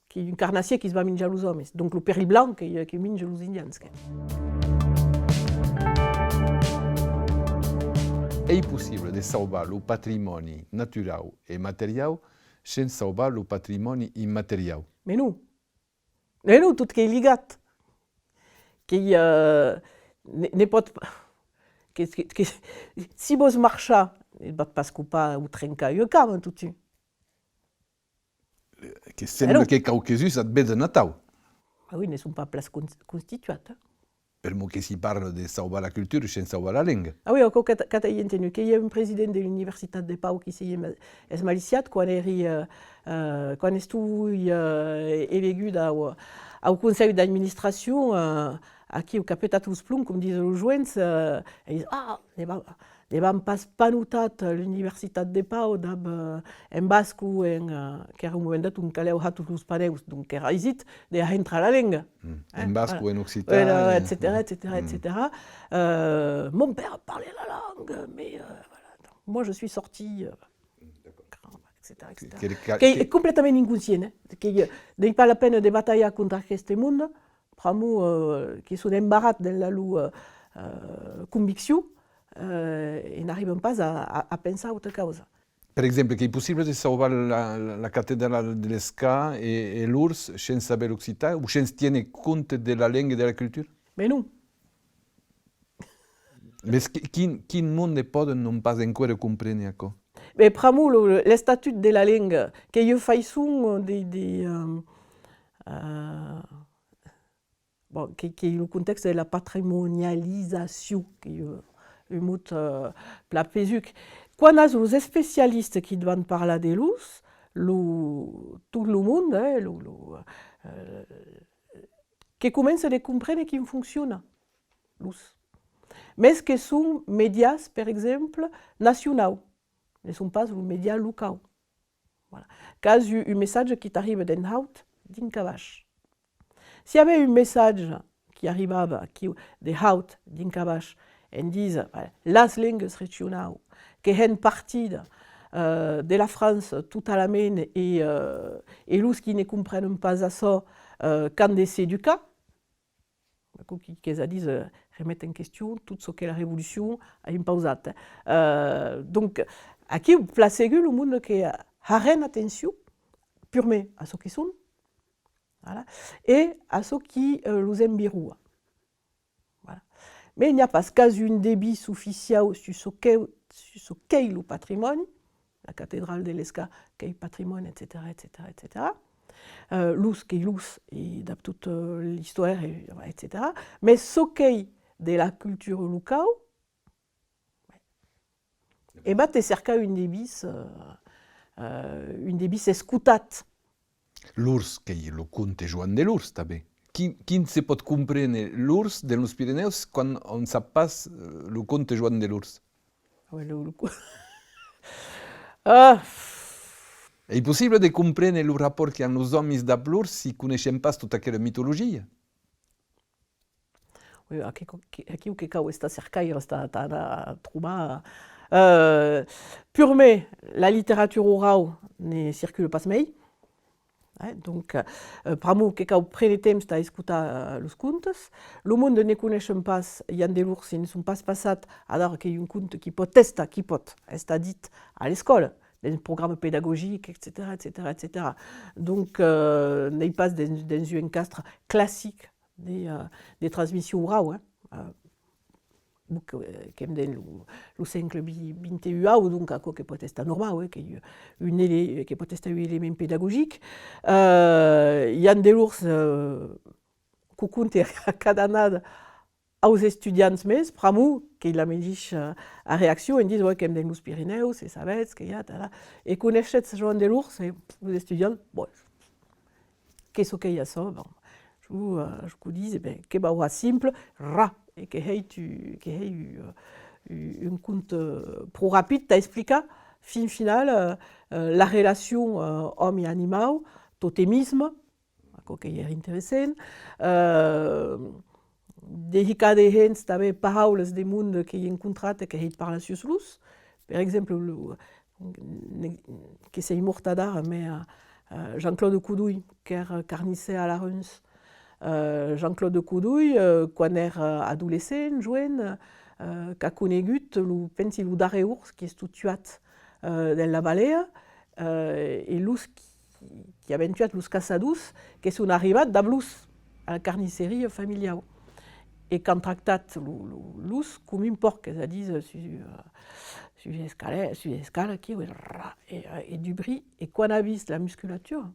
Qu'ei un carnassier qui's va minjar los òmes. Donc, lo péril blanc que, que minja los indians, que. Ei possible de sauvar lo patrimòni naturau e materiau shens sauvar lo patrimòni immateriau? Mès non. Mès non, tot qu'ei ligat. Qu'ei, euh, ne, ne pòt pas, que, que, que, si vòs marchar, ne pòt pas copar o trencar ua cama, totun. Que sembla que quauques uns at veden atau. Ah oui, ne son pas plan con-, constituats, eh. Per'mor que si parla de sauvar la cultura shens sauvar la lenga. Ah oui, aquò qu'at-, qu'at ei entenut. Que i a un president de l'Universitat de Pau qui s'ei esma-, esmaliciat quan èri, euh, euh, quan estoi, euh, elegut au, au conselh d'administracion, euh, aquiu qu'a petat los plombs, com disen los joens, euh, e ditz, ah, ne va, ne vam pas panotar l'Universitat de Pau dab, euh, en basco, en, euh, qu'èra un moment dat on calèu har tots los panèus, donc qu'èra aisit de har entrar la lenga. Mm. Hein, en basco, voilà. En occitan, voilà, euh, etcetèra, etcetèra, mm, etcetèra. Euh, mon père parlait la langue, mais, euh, voilà, donc, moi je suis sorti, euh, etcetèra, etcetèra. Que, que, qu'ei completament inconscient, hein, que, euh, n'ei pas la pena de batalhar contra aqueste monde, pr'amor, euh, que son embarrats dens la lor, euh, euh, conviccion, euh, e n'arriban pas a, a, a pensar auta causa. Per exemple, qu'ei possible de sauvar la, la, la catedrala de Lescar e, e l'ors shens saber l'occitan o shens tiéner compte de la lenga e de la cultura? Mès non. Mès qui-, quin, quin monde pòden non pas enqüèra compréner aquò? Mès pr'amor lo, l'estatut de la lenga, qu'ei ua faiçon de, de, euh, euh, bon, que, qu'ei lo contèxte de la patrimonializacion, qu'ei, euh, un mot, euh, plan pesuc. Quan as los especialistas qui't van parlar de l'ors, lo, tot lo monde, eh, lo, lo, euh, que comença de compréner quin fonciona l'ors. Mès que son mèdias, per exemple, nacionaus, ne son pas lo mèdia locau. Voilà. Qu'as un, un messatge qui t'arriba d'en haut dinc a baish. Si i avè un messatge qui arribava aquiu de haut dinc a baish, en díser, voilà, las lengas regionaus que hèn partida, euh, de la França totalament e, euh, e los qui ne comprenen pas açò, euh, qu'an de s'educar, aquò qui, qu'es a díser, euh, remet en question tot çò que la revolucion a impausat, eh. Euh, donc, aquiu, plan segur, lo monde que harén atencion, purmèr a çò que son, voilà, e a çò qui, euh, los enviroa. Voilà. Mès n'i a pas, qu'as un devís oficiau sus çò qu'ei, sus çò qu'ei lo patrimòni, la catedrala de Lescar qu'ei patrimòni, etcetèra, etcetèra, etcetèra. Euh, l'ors qu'ei l'ors, e dab tot, euh, l'istòria, e, etcetèra. Mès çò qu'ei de la cultura locau, e va te cercar un devís, euh, euh, un devís escotat. L'ors qu'ei lo conte Joan de l'Ors, tanben. Quin, quin se pòt compréner l'ors dens los Pirenèus quan òm sap pas, euh, lo conte Joan de l'Ors? Ah ouais, lo, lo co-, ah. Ei possible de compréner lo rapòrt qui an los òmis dab l'ors si coneishem pas tota aquela mitologia? Oui, aquiu, aquiu que cau estar cercaire, estar, estar, anar trobar. Euh, purmèr, la literatura orau ne circula pas mei. Eh, donc, eh, pr'amor que cau préner temps tà escotar, eh, los contes. Lo monde ne coneishen pas Jan Delours, se ne son pas passats, adara qu'ei un conte qui pòt èstar, qui pòt èstar dit a l'escòla, dens programas pedagogics, etcetèra, etcetèra, etcetèra. Donc, eh, n'ei pas dens, dens un encastre classic de, eh, de transmission orau, eh. Eh, donc, eh, qu'èm dens lo, lo sègle vi-, vint e uau, donc aquò que pòt èstar normau, eh, qu'ei un ele-, que pòt èstar un element pedagogic. Eh, Jan Delours, eh, que'u conte cada annada aus estudiants mens, pr'amor qu'ei la medisha, eh, reaccion, en díser, ouais, qu'èm dens los Pirenèus, e sabètz que i a, tala. E coneishetz Joan Delours? E los estudiants, bon, que çò qu'ei açò? Bon, jo, eh, jo que'u disi, ben, que vau har simple, ra, e que hèi tu, que hèi, eh, un, un conte pro rapid tà explicar, fin finala, eh, eh, la relacion, eh, òmi-animau, totemisme, aquò qu'ei interessant, eh, de hicar dehens tanben paraulas de monde qu'èi encontrat e que hèi parlar sus los. Per exemple, lo, ne-, que s'ei mòrt adara, mès, eh, eh, Jean-Claude Coudouy, qu'èra carnissèr a Larens. Eh, Jean-Claude Coudouy, eh, quan èra adolescent, joen, eh, qu'a conegut lo, pensi, lo darrèr ors qui es estat tuat, eh, dens la Valea, eh, e los qui, qui avèn tuat los caçadors, que son arribats dab los a la carnisseria familiau. E qu'an tractat lo, lo, los com un pòrc, es a díser, sus, eh, sus escala, sus escala, aquiu, e, e, e dubrir, e quan a vist la musculatura,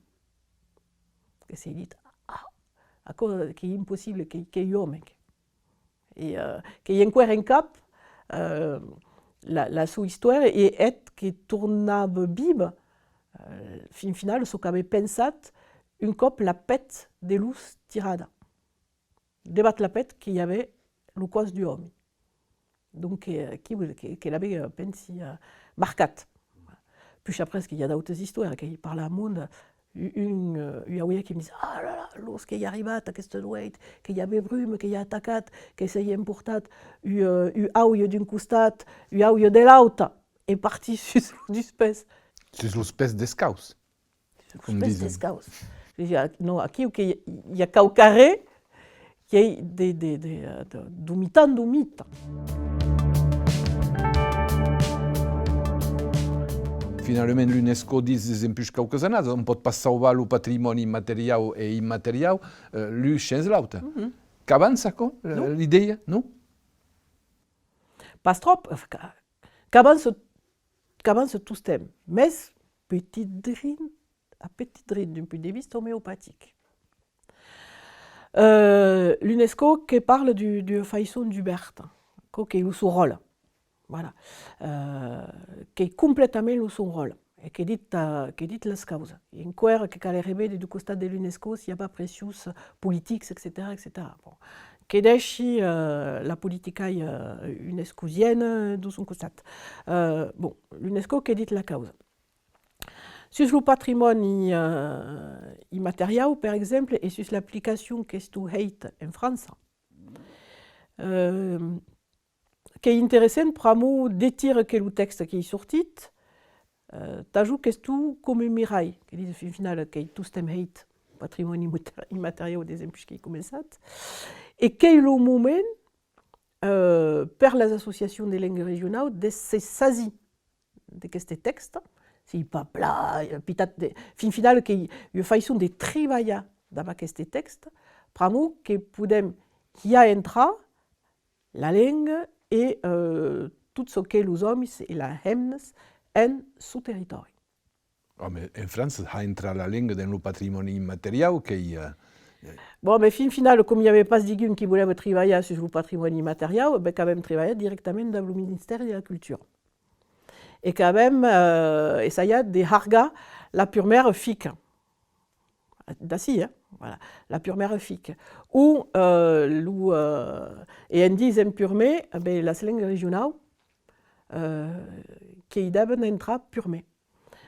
que s'ei dit, ah, aquò qu'ei impossible, qu'ei, qu'ei un òme. E, eh, qu'ei enqüèra en cap, eh, la, la sua istòria, e eth que tornava víver, eh, fin finala, çò qu'avè pensat un còp la pèth de los tirada. Devath la pèth que i avè lo còs d'un òme. Donc, eh, que, que, que l'avè, eh, pensi, eh, marcat. Puish après que i a d'autes istòrias, qu'ei parlar amont, u-, un, eh, un aulhèr qui me ditz, ah là là, l'ors qu'ei arribat aquesta nueit, que i avè bruma, que i a atacat, que s'ei emportat u-, eh, ua aulha d'un costat, ua aulha de l'aute, e partit sus los dus pès. Sus los pès descauts. Sus los pès descauts. Disi, ah, non, aquiu que i, i a quauquarren qu'ei de, de, de, eh, de, d'un mitan, d'un mitan. Finalament, l'UNESCO ditz desempuish quauques annadas, òm pòt pas sauvar lo patrimòni materiau e immateriau, eh, l'un shens l'aute. Qu'avança aquò, eh, l'idèia, non? Pas tròp, enfin, qu'a-, qu'avança, qu'avança tostemps, mès petit drin, a petit drin, d'un punt de vista omeopatic. Euh, l'UNESCO que parla du, d'ua faiçon dubèrta, aquò qu'ei lo son ròtle. Voilà. Euh, qu'ei completament lo son ròtle. E que dit, euh, que dit las causas. E enqüèra que calè revéder du costat de l'UNESCO s'i a pas pressius politics, etcetèra, etcetèra. Bon. Que dèishi, euh, la politica, euh, unescosiana, deu son costat. Euh, bon, l'UNESCO que dit la causa. Sus lo patrimòni, eh, immateriau, per exemple, e sus l'aplicacion qu'estó hèita en França, eh, qu'ei interessant pr'amor de tira que lo tèxte qu'ei sortit, eh, tà jo qu'estó com un miralh, que dise, fin finala, qu'ei tostemps hèit patrimòni immater-, immateriau desempuish qu'ei començat, e qu'ei lo moment, eh, per las associacions de lenga regionau de se sasir d'aqueste tèxte, s'ei pas plan, eh, pitat de, fin finala qu'ei ua faiçon de tribalhar dab aqueste tèxte, pr'amor que podem hiar entrar la lenga e, eh, tot çò que los òmis e las hemnas en son territòri. Òme, en França, har entrar la lenga dens lo patrimòni immateriau, qu'ei, eh, eh. Bon, mès fin finala, com i avè pas digun qui volèva tribalhar sus lo patrimòni immateriau, ben, qu'avem tribalhat dirèctament dab lo Ministèri de la Cultura. E qu'avem, eh, essaiat de hargar la purmèra fica. D'ací, eh? Voilà. La purmèra fica. O, eh, lo, eh, e en disent purmèr, ben, las lengas regionaus, eh, qu'ei deven entrar purmèr.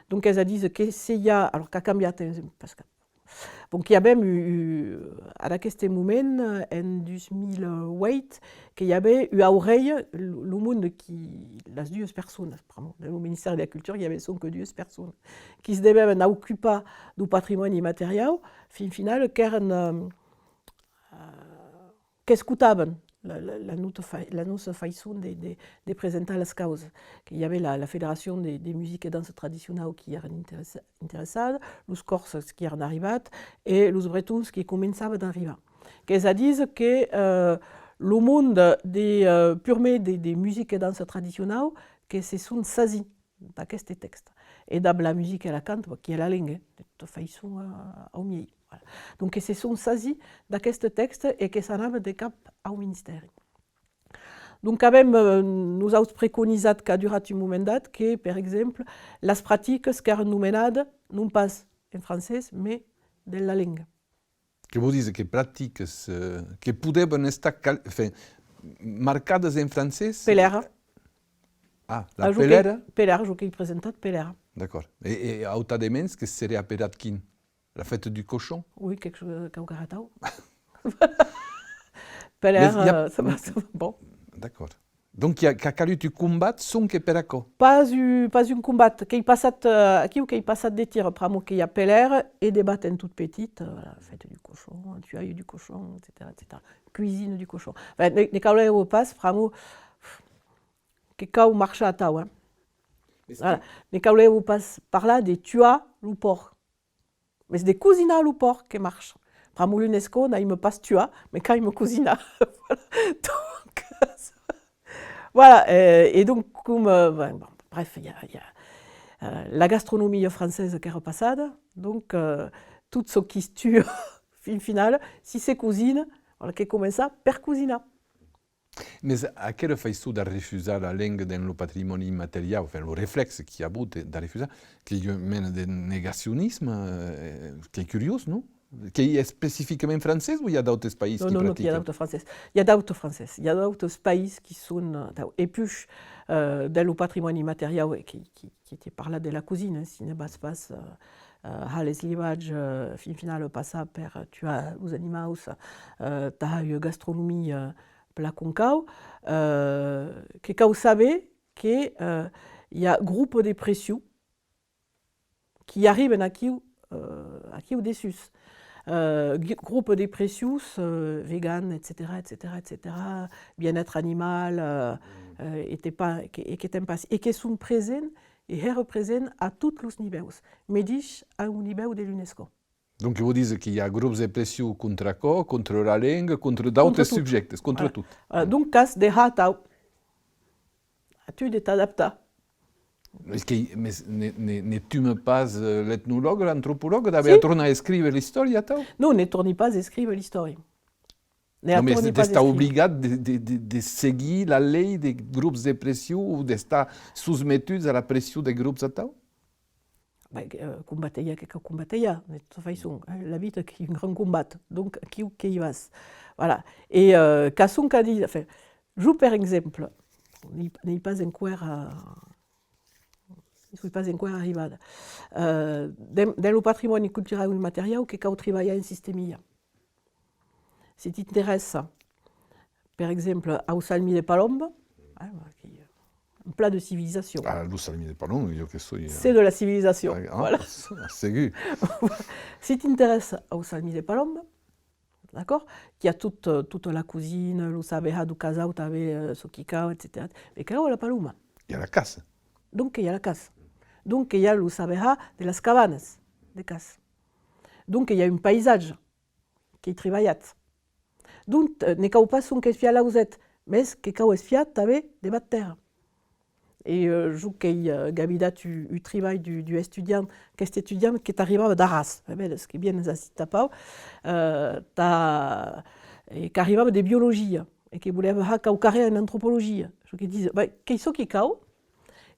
Donc, es a díser que se i a, alors qu'a cambiat, eh, parce que Bon, que i avèm u, u, ad aqueste moment, en dos mil uèit, que i avè ua aurelha, lo, lo monde qui, las duas personas, pr'amor, dens lo Ministèri de la Cultura, i avè sonque duas personas, qui's devèvan ocupar deu patrimòni immateriau, fin finala, qu'èran, eh, eh, qu'escotavan la, la, la nòstra fa-, la nòstra faiçon de, de, de presentar las causas. Que i avè la, la Federacion de, de musica e dança tradicionau qui èran interessa-, interessada, los Còrsas qui èran arribats e los Bretons qui començavan d'arribar. Qu'es a díser que, eh, lo monde de, eh, purmèr de, de musica e dança tradicionau que se son sasits d'aqueste tèxte. E dab la musica e la canta, qui es la lenga, de tota faiçon, eh, au miei. Voilà. Donc, que se son sasits d'aqueste tèxte e que s'anavan de cap au ministèri. Donc, avèm, eh, nosauts preconizat qu'a durat un moment dat que, per exemple, las practicas qu'èran nomenadas, non pas en francés, mès dens la lenga. Que vòu díser que practicas, eh, que podèvan estar cal-, enfin, marcadas en francés? Pelèra. Ah, la pelèra? Pelèra, jo qu'èi presentat pelèra. D'acòrd. E, e autadements, que seré aperat quin? La fête du cochon? Oui, quelque chose, quauquarren atau. Pelèra, mais i a, eh, ça va, ça va, bon. D'acòrd. Donc, i a, qu'a calut un combat sonque per aquò? Pas u-, pas un combat. Qu'èi passat, eh, aquiu qu'èi passat de tira, pr'amor que i a pelèra e debat en tot petit, eh, voilà, fête du cochon, tuaille du cochon, et cetera, et cetera. Cuisine du cochon. Enfin, ne, ne caulèva pas, pr'amor que cau marchar atau, hein. Voilà. Ne caulèva pas parlar de tuar lo pòrc. Mès de cosinar lo pòrc que marcha. Pr'amor l'UNESCO n'aima pas tuar, mès qu'aima cosinar. Voilà. Donc, voilà, eh, e donc, com, eh, ben, bon, bref, i a, i a, eh, la gastronomia francesa qu'èra passada, donc, eh, tot çò qui's tua, fin finala, si se cosina, voilà, que comença per cosinar. Mès aquera faiçon d'arrefusar la lenga dens lo patrimòni immateriau, enfin, lo reflèxe qu'i a avut de, d'arrefusar, qu'ei ua mena de negacionisme, eh, qu'ei curiós, non? Qu'ei especificament francés o i a d'autes país qui practican? Non, non, non, qu'i a d'autes francés. I a d'autes francés. I a d'autes país qui son, eh, tau. E puish, eh, dens lo patrimòni immateriau, e qui, qui, qui te parla de la cosina, si ne vas pas, eh, eh, har les livatges, eh, fin finala passar per tuar los animaus, eh, tà har ua gastronomia, eh, plan com cau, eh, que cau saber que, eh, i a grops de pression qui arriban aquiu, eh, aquiu dessús. Eh, gr-, grops de pressions, eh, vegan, et cetera, et cetera, et cetera, bien-être animal, eh, eh, e te pa-, que, e que te'n passi, e que son presents, e hèra presents a tots los nivèus, medish au nivèu de l'UNESCO. Donc, vòu díser que i a grops de pression contra aquò, contra la lenga, contra d'autes subjèctes, contra tot. Voilà. Voilà. Donc, qu'as de har atau. A tu de t'adaptar. Es que, mès ne, ne, ne tuma pas, eh, l'etnologue, l'antropològue, d'aver a tornar escríver l'istòria atau? Non, ne torni pas escríver l'istòria. Non, mès d'estar obligat de, de, de, de seguir la lei de grops de pression o d'estar sosmetuts a la pression de grops atau? Ben, eh, combatalhar, que cau combatalhar, de tota faiçon, eh, la vita qu'ei un grand combat, donc aquiu que i vas. Voilà. E, eh, qu'a sonque a díser, enfin, jo, per exemple, n'ei, n'ei pas enqüèra, ne soi pas enqüèra arribada. Eh, dens, dens lo patrimòni culturau immateriau que cau tribalhar en sistemia. Si t'interèssa, per exemple, au salmi de palomba, eh, un plat de civilisation. Ah, lo salmi de palomba, jo que soi, eh... C'est de la civilisation, ah, voilà. Ah, segur. Si t'interèssa au salmi de palomba, d'acòrd? Qu'i a tot, eh, tota la cosina, lo saber har deu casau tanben, eh, çò qui cau, et cetera. Mès que i a la paloma. I a la caça. Donc, que i a la caça. Donc, que i a lo saber har de las cabanas de caça. Donc, que i a un paisatge qu'ei tribalhat. Donc, eh, ne cau pas sonque espiar l'ausèth, mès que cau espiar tanben devath tèrra. E, eh, jo qu'èi, eh, gavidat un, un tribalh d'un, d'un estudiant, qu'este estudiant que t'arribava d'Arràs, eh ben, es que vienes ací tà Pau, eh, tà, e qu'arribava de biologia, e que volèva har quauquarren en antropologia. Jo que dise, ben, qu'ei çò qui cau,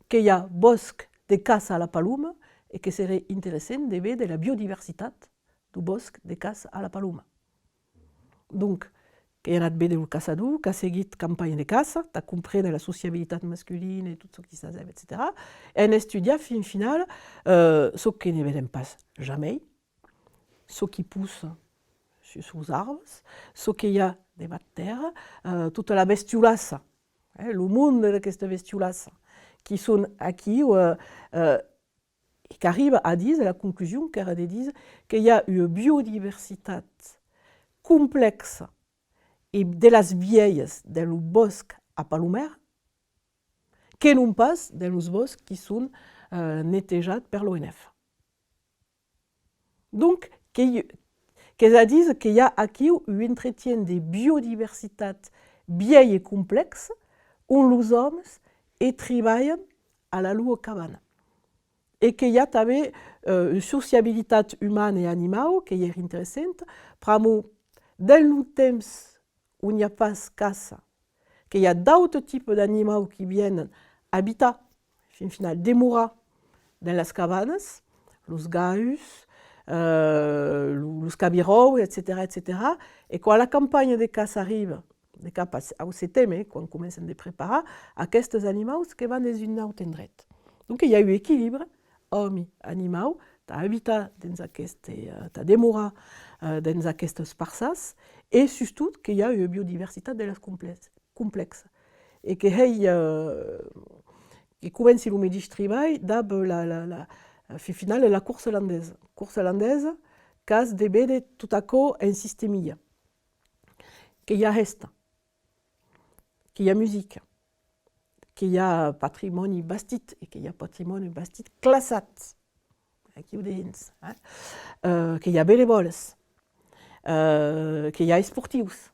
que i a bòsc de caça a la paloma, e que seré interessant de véder la biodiversitat deu bòsc de caça a la paloma. Donc, qu'ei anat véder lo caçador, qu'a seguit campanha de caça, tà compréner la sociabilitat masculina e tot çò qui s'asèva, et cetera. En estudiar, fin finala, eh, çò que ne vedem pas jamei, çò qui possa sus los arbes, çò que i a devath tèrra, eh, tota la bestiolassa, eh, lo monde d'aquesta bestiolassa, qui son aquiu, eh, eh, e qu'arriba a díser, la conclusion qu'èra de díser que i a ua biodiversitat complèxa e de las vielhas dens lo bòsc a Palomèra, que non pas dens los bòscs qui son, eh, netejats per l'O N F. Donc, que i, qu'es a díser que i a aquiu un entretien de biodiversitat vielh e complèxe, on los òmes e tribalhan a la lor cabana. E que i a tanben, eh, ua sociabilitat umana e animau, qu'ei interessant, pr'amor, dens lo temps on i a pas caça, que i a d'autes tipes d'animau qui vienen abitar, fin final, demorar dens las cabanas, los gaus, eh, lo-, los cabiròus, etcetèra, etcetèra. E quan la campanha de caça arriba, de cap a se-, au seteme, eh, quan comencen de preparar, aquestes animaus que van dens un aute endret. Donc, i a un equilibre òmi-animau, tà abitar dens aqueste, eh, tà demorar, eh, dens aquestes parçans, e sustot que i a ua biodiversitat de las complèx-, complèxa. E que hèi, eh, que comenci lo medish tribalh dab la, la, la, fin finala, la corsa landesa. Corsa landesa, qu'as de véder tot aquò en sistemia. Que i a hèsta, que i a musica, que i a patrimòni bastit e que i a patrimòni bastit classat, aquiu dehens, eh? Euh, que i a benevòles, euh, que i a esportius,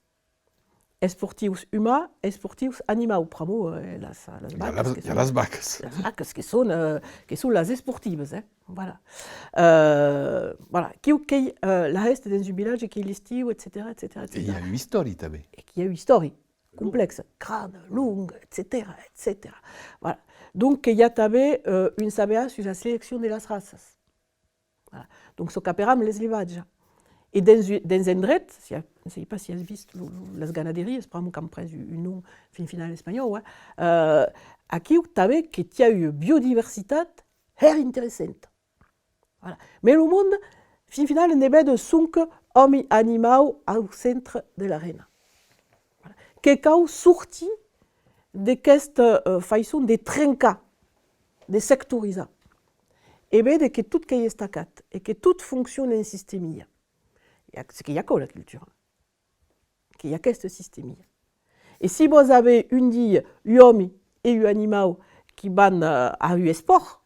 esportius umans, esportius animaus, pr'amor, euh, las, las vacas, que son, las vacas que son, euh, que son las esportivas, eh? Voilà. Euh, voilà. Quiu qu'ei, euh, la hèsta dens un vilatge, qu'ei l'estiu, etcetèra, etcetèra, etcetèra. E i a ua istòria tanben. E qu'i a ua istòria complèxa, grana, longa, etcetèra, etcetèra. Voilà. Donc, que i a tanben, euh, un saber sus la seleccion de las raças. Voilà. Donc, çò qu'aperam l'eslevatge. E dens, dens endrets, si, sèi pas si as vist lo, lo, las ganaderias, pr'amor qu'an pres un, un nom fin final espanhòu, eh? Euh, aquiu tanben que t'i a ua biodiversitat hèra interessanta. Voilà. Mès lo monde, fin final, ne ved sonque òmi-animau au centre de l'arena. Voilà. Que cau sortir d'aquesta, euh, faiçon de trencar, de sectorizar, e véder que tot qu'ei estacat e que tot fonciona en sistemia. E ac-, que i a aquò, la cultura. Que i a aquesta sistemia. E si vòs aver un dia un òmi e un animau qui van, eh, a un espòrt,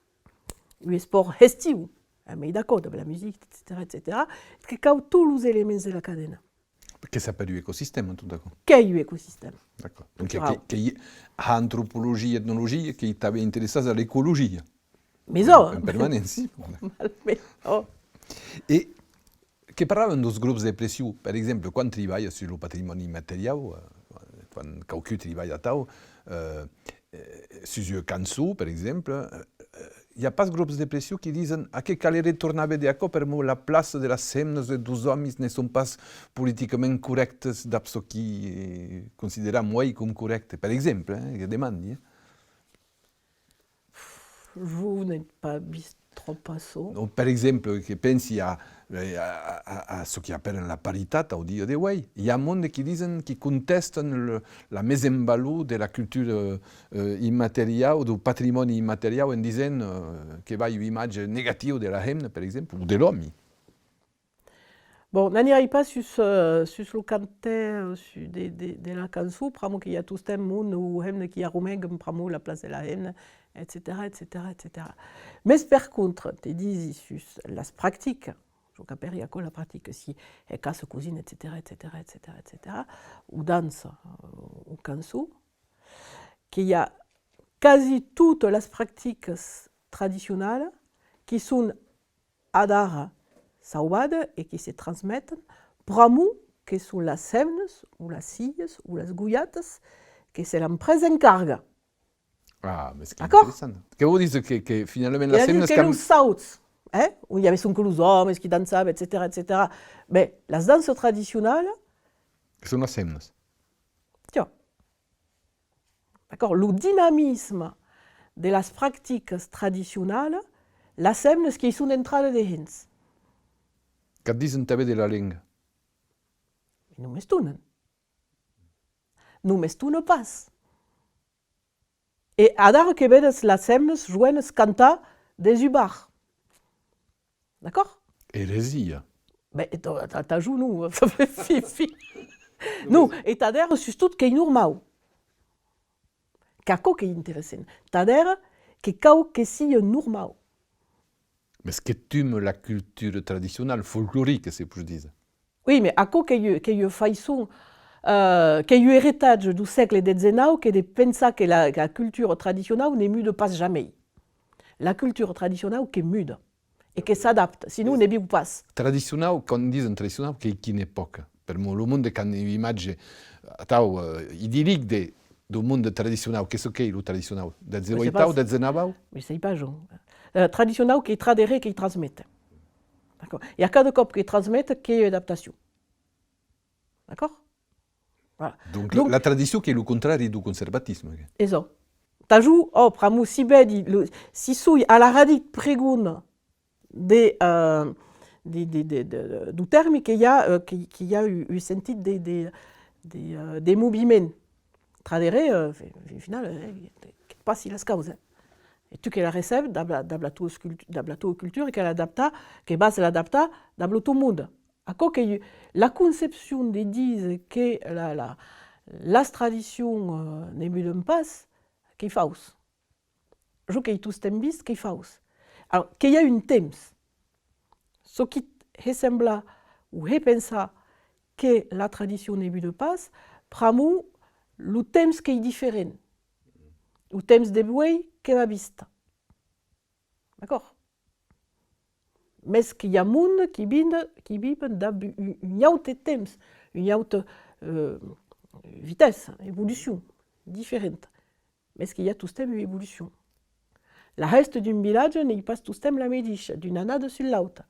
un espòrt hestiu, eh, mei d'acòrd, dab la musica, etcetèra, etcetèra, que cau tots los elements de la cadena. Que s'apèra un ecosistèma, tot aquò. Qu'ei un ecosistèma. D'acòrd. Donc, que, culturau. Que, que i a antropologia, etnologia, qu'ei tanben interessats a l'ecologia. Mès ò! En permanéncia. Mès ò! E que parlàvem deus grops de pression, per exemple, quan tribalhas sus lo patrimòni immateriau, eh, quan quauqu'un tribalha atau, eh, eh, sus ua cançon, per exemple, eh, eh, i a pas grops de pression qui disen: «Ah, que caleré tornar véder aquò, per'mor la plaça de las hemnas e deus òmis ne son pas politicament corrèctes dab çò qui, eh, consideram uei com corrècte», per exemple, eh, que demandi, eh. Jo n'èi pas vist tròp açò. Non, per exemple, que pensi a, a, a, a çò qui apèran la paritat au dia de uei. I a monde qui disen, qui contèstan le, la mise en valor de la cultura, eh, immateriau, deu patrimòni immateriau, en disent, eh, que vai ua imatge negatiu de la hemna, per exemple, o de l'òmi. Bon, n'anirai pas sus, eh, sus lo cantèr, eh, su-, de, de, de la cançon, pr'amor que i a tostemps monde o hemna qui arromegan pr'amor la plaça de la hemna, etcetèra, etcetèra, etcetèra. Mès per contra, te disi sus las practicas, jo qu'apèri aquò la practica, si hè caça, cosina, etcetèra, etcetèra, etcetèra, etcetèra, o dança, eh, o cançon, que i a quasi totas las practicas tradicionalas qui son adara sauvadas e qui se transmeten, pr'amor que son las hemnas, o las hilhas, o las gojatas, que se l'an pres en carga. Ah, mès qu'ei interessant. Que vòu díser que, que finalament las hemnas... Que los sauts, eh? On i avè sonque los òmes qui dançavan, etcetèra, etcetèra. Ben, las danças tradicionalas... Que son las hemnas. Tiò. D'acòrd? Lo dinamisme de las practicas tradicionalas, las hemnas qu'i son entradas dehens. Qu'at disen tanben de la lenga? Non m'estona. Non m'estona pas. E adara que vedes las hemnas joenas cantar dens un bar. D'acòrd? Eresia. Ben, tà, tà, tà jo non. Fi, fi. Non, e tadèra, sustot, qu'ei normau. Qu'aquò qu'ei interessant. Tadèra que cau que sia normau. Mes que tuma la cultura tradicionala, folclorica, se pos díser. Oui, mais aquò qu'ei, qu'ei ua faiçon, euh, qu'ei un eretatge deu sègle dètz-e-nau que de pensar que la, la cultura tradicionau ne muda pas jamei. La cultura tradicionau que muda e que s'adapta, sinon ne viu pas. Tradicionau, quand disen tradicionau, qu'ei quina epòca? Per'mor lo monde qu'an ua imatge, atau, euh, idillic de, deu monde tradicionau. Qu'ei çò qu'ei lo tradicionau? Dètz-e-ueitau, dètz-e-navau? Mais sei pas, jo. Euh, tradicionau qu'ei tras darrèr, qu'ei transméter. D'acòrd? E a cada còp que transmete, qu'ei adaptacion. D'acòrd? Voilà. Donc, la, donc, la tradicion qu'ei lo contrari deu conservatisme. Es çò. Tà jo, ò, pr'amor, si vedi, lo, si soi a la radic pregona de, euh, de, de, de, de, deu tèrme, que i a, euh, que, que i a un, un sentit de, de, de, euh, de moviment. Tras darrèr, euh, fin, fin finala, euh, que passi las causas. E tu que la recebes dab la, dab la tua cultu-, dab la tua cultura, que l'adapta, que vas l'adaptar dab lo ton monde. Aquò qu'ei la concepcion de díser que la, la, las tradicions, euh, ne mudan pas, qu'ei fauç. Jo qu'ei tostemps vist qu'ei fauç. Alors, que i a un temps, çò qui hè semblar o hè pensar que la tradicion ne muda pas, pr'amor lo temps qu'ei diferent. Lo temps de uei que va viste. D'acòrd? Mes que i a monde qui vin-, qui viven dab un, un aute temps, ua auta, euh, vitessa, evolucion diferenta. Mes que i a tostemps ua evolucion. La hèsta d'un vilatge n'ei pas tostemps la medisha d'una annada sus l'auta,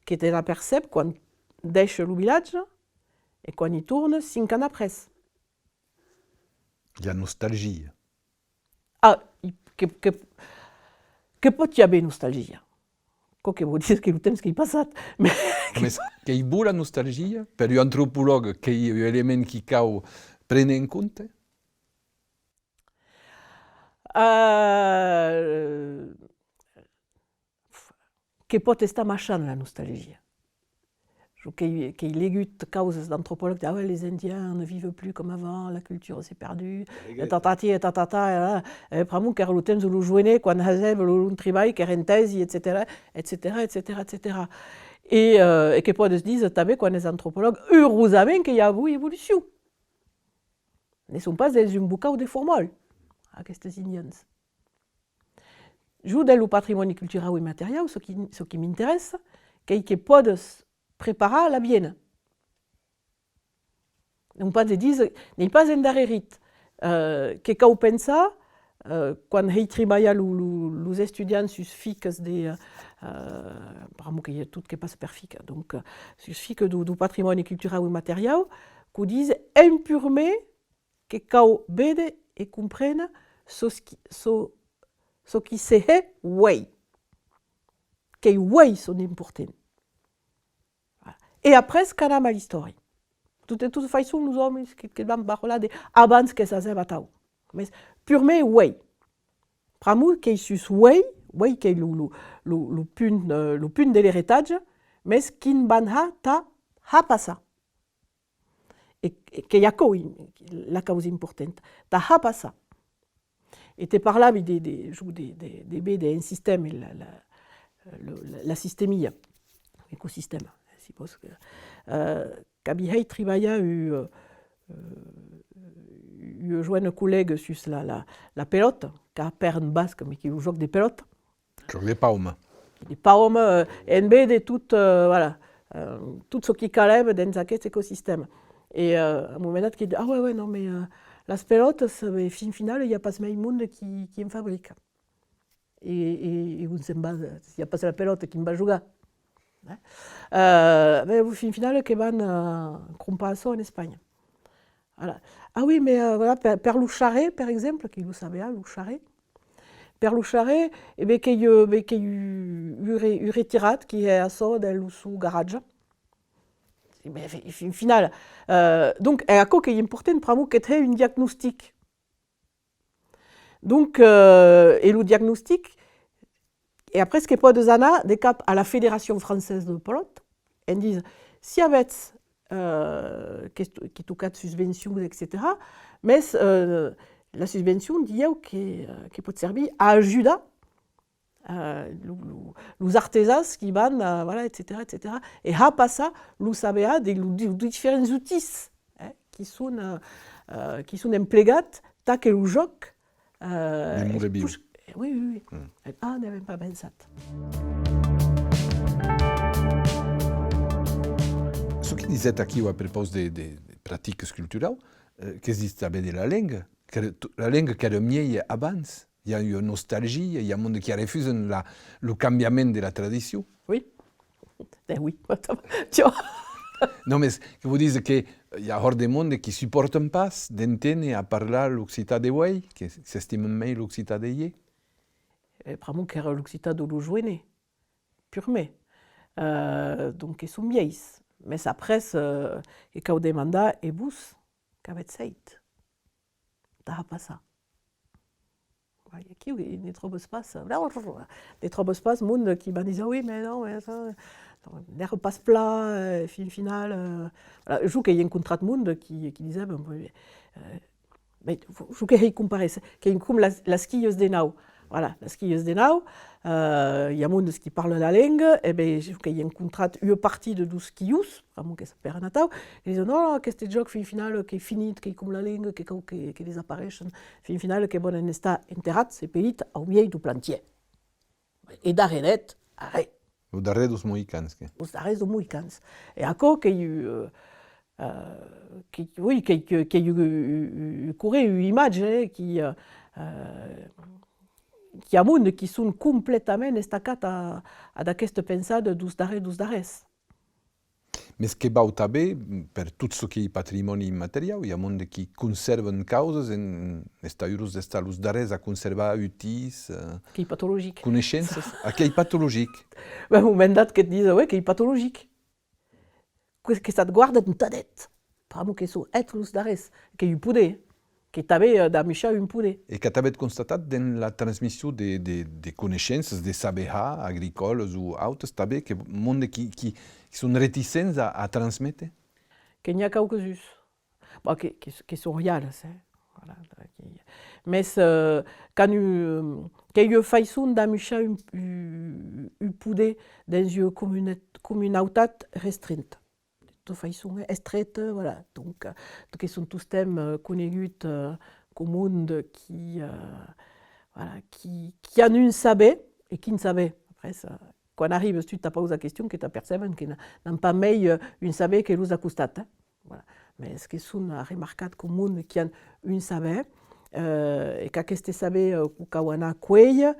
que te n'apercebes quan dèishes lo vilatge e quan i tornes cinc ans après. La nostalgia. Ah, i, que, que, que pòt i aver nostalgia. Quò que vòu díser que lo temps qu'ei passat. Mes, mes qu'ei bon la nostalgia? Per un antropològ qu'ei un element qui cau préner en compte? Euh, Que pòt estar maishant la nostalgia. Jo qu'ei, qu'ei legut causas d'antropològs, ah ouais, les Indiens ne vivent plus comme avant, la culture s'est perdue, et tatati, et tatata, et là, e pr'amor qu'èra lo temps de lo joenet, quan hasèva lo, lo tribalh, qu'èra entesi, etcetèra, etcetèra, etcetèra, etcetèra. E, euh, e que pòdes díser tanben, quan es antropològ, urosament que i a avui evolucion. Ne son pas dens un bocau de formòl, aquestes Indians. Jo, dens lo patrimòni culturau immateriau, çò qui, çò qui m'interèssa, qu'ei que pòdes preparar l'aviéner. Non pas de díser, n'ei pas endarrerit, euh, que cau pensar, euh, quan hèi tribalhar lo, lo, los estudiants sus fiques de, euh, pr'amor que i a tot que passa per fica, donc, euh, sus fiques deu, deu patrimòni culturau immateriau, que'u díser en purmèr, que cau véder e compréner çò qui, çò, çò qui se hè uei. Qu'ei uei çò d'important. Voilà. E après, qu'anam a l'istòria. Tot, de tota faiçon, los òmes que, que van parlar de abans que s'hasèva atau. Mes purmèr uei. Pr'amor qu'ei sus uei, uei qu'ei lo, lo, lo, lo punt, euh, lo punt de l'eretatge, mes qui'm van har tà har passar. E, e qu'ei aquò, la causa importanta, tà har passar. E te parlavi de, de, jo de, de, de véder un sistèma, la, la, lo, la, la sistemia, l'ecosistèma, si vòs, euh, qu'avi hèit tribalhar ua, euh, ua joena collèga sus la, la, la pelòta, qu'a per en basc, mes qu'ei lo jòc de pelòta. Jòc de pauma. De pauma, euh, en véder tot, euh, voilà, euh, tot çò qui calèva dens aqueth ecosistèma. E, euh, a un moment dat, que, ah ouais, ouais, non, mais, euh, las pelòtas, euh, fin finala, i a pas mei monde qui, qui en fabrica. E, e, e on se'n va, s'i a pas la pelòta, qui'n va jogar? Hein? Euh, ben, fin finala, que van, euh, crompar açò en Espanha. Voilà. Ah oui, mais, euh, voilà, per, per lo charret, per exemple, qui lo sabe, hein, lo charret. Per lo charret, e ben, qu'ei, euh, ben, qu'ei un, un re-, un retirat qui hè açò dens lo son garatge. Mès fin, fin finala, euh, donc, e aquò qu'ei important, pr'amor que't hè un diagnostic. Donc, euh, e lo diagnostic, e après que pòdes anar de cap a la Fédération Française de Pelote, en disent, si avètz, euh, que, que tocatz subvencions, etcetèra, mès, euh, la subvencion, dilhèu, que, euh, que pòt servir a ajudar, euh, lo, lo, los artesans qui van, euh, voilà, etcetèra, etcetèra, e har passar lo saber de, lo, de, de diferents utís, eh, qui son, euh, euh, qui son emplegats tà que lo jòc, euh, demore viu. Oui, oui, oui. Mm. Ah, n'avèm pas pensat. Çò que disètz aquiu a prepaus de, de, de practicas culturaus, eh, que's ditz tanben de la lenga, qu'èra, la lenga qu'èra mielha abans. I a ua nostalgia, i a monde qui refusan la, lo cambiament de la tradicion. Oui. Eh oui. Tiò. Non, mès que vos dise que i a hòrt de monde qui supòrtan pas d'enténer a parlar l'occitan de uei, que s'estiman mei l'occitan de ièr. Eh, pr'amor qu'èra l'occitan de lo joenet, purmèr. Euh, donc, que son vielhs. Mès après, euh, que cau demandar, e vos, qu'avètz hèit tà har passar? Vai, aquiu, ne tròbes pas, ne tròbes pas monde qui van díser, oui, mès non, mès ça, non, n'èra pas plan, euh, fin finala, euh, voilà, jo qu'èi encontrat monde qui, qui disèvan, euh, ben, jo que hèi comparéisser, qu'èi com las, las quilhas de nau, voilà, las quilhas de nau, euh, i a monde qui parlan la lenga, e ben, jo qu'èi encontrat ua partida deus quilhos, pr'amor que s'apèran atau, e disen, non, non, aqueste jòc, fin finala, qu'ei finit, qu'ei com la lenga, que cau que, que desapareishen, fin finala, que vòlen estar enterrats e pelhits au miei deu plantièr. E darrèr d'eth, arré. Lo darrèr deus mohicans, que. Los darrèrs deus mohicans. E aquò qu'ei, euh, euh, que, oui, qu'ei, que, qu'ei, euh, euh, euh, corrèr ua imatge, eh, qui, euh, euh, qu'i a monde qui son completament estacats a, ad aquesta pensada deus darrèrs deus darrèrs. Mès que vau tanben per tot çò qu'ei patrimòni immateriau, i a monde qui consèrvan causas en estar urós d'estar los darrèrs a conservar utís, eh, qu'ei patologic. Coneishenças. Ah, qu'ei patologic. Ben, un moment dat que't dise, ouais, qu'ei patologic. Que, que s'at guarden tad eth. Pr'amor que son eths los darrèrs, qu'ei un poder, qu'ei tanben, eh, d'amuishar un poder. E qu'at avètz constatat dens la transmission de, de, de coneishenças, de saber har, agricòlas o autes, tanben que monde qui, qui, qui son reticents a, a transméter? Que n'i a quauques uns. Bon, que, que, que son riales, eh. Voilà, que, mès, eh, qu'an un, qu'ei ua faiçon d'amuishar un, un, un poder dens ua comuna-, comunautat restrenta. De tota faiçon, eh, estreta, voilà. Donc, eh, que son tostemps, eh, coneguts, eh, com monde qui, eh, voilà, qui, qui an un saber, e quin saber, après, ça, quan arribes tu tà pausar question, que t'aperceben que n'a-, n'an pas mei, eh, un saber que los a costat, eh. Voilà. Mès que son, eh, remarcats com monde qui an un saber, eh, e qu'aqueste saber, eh, cau anar cuélher,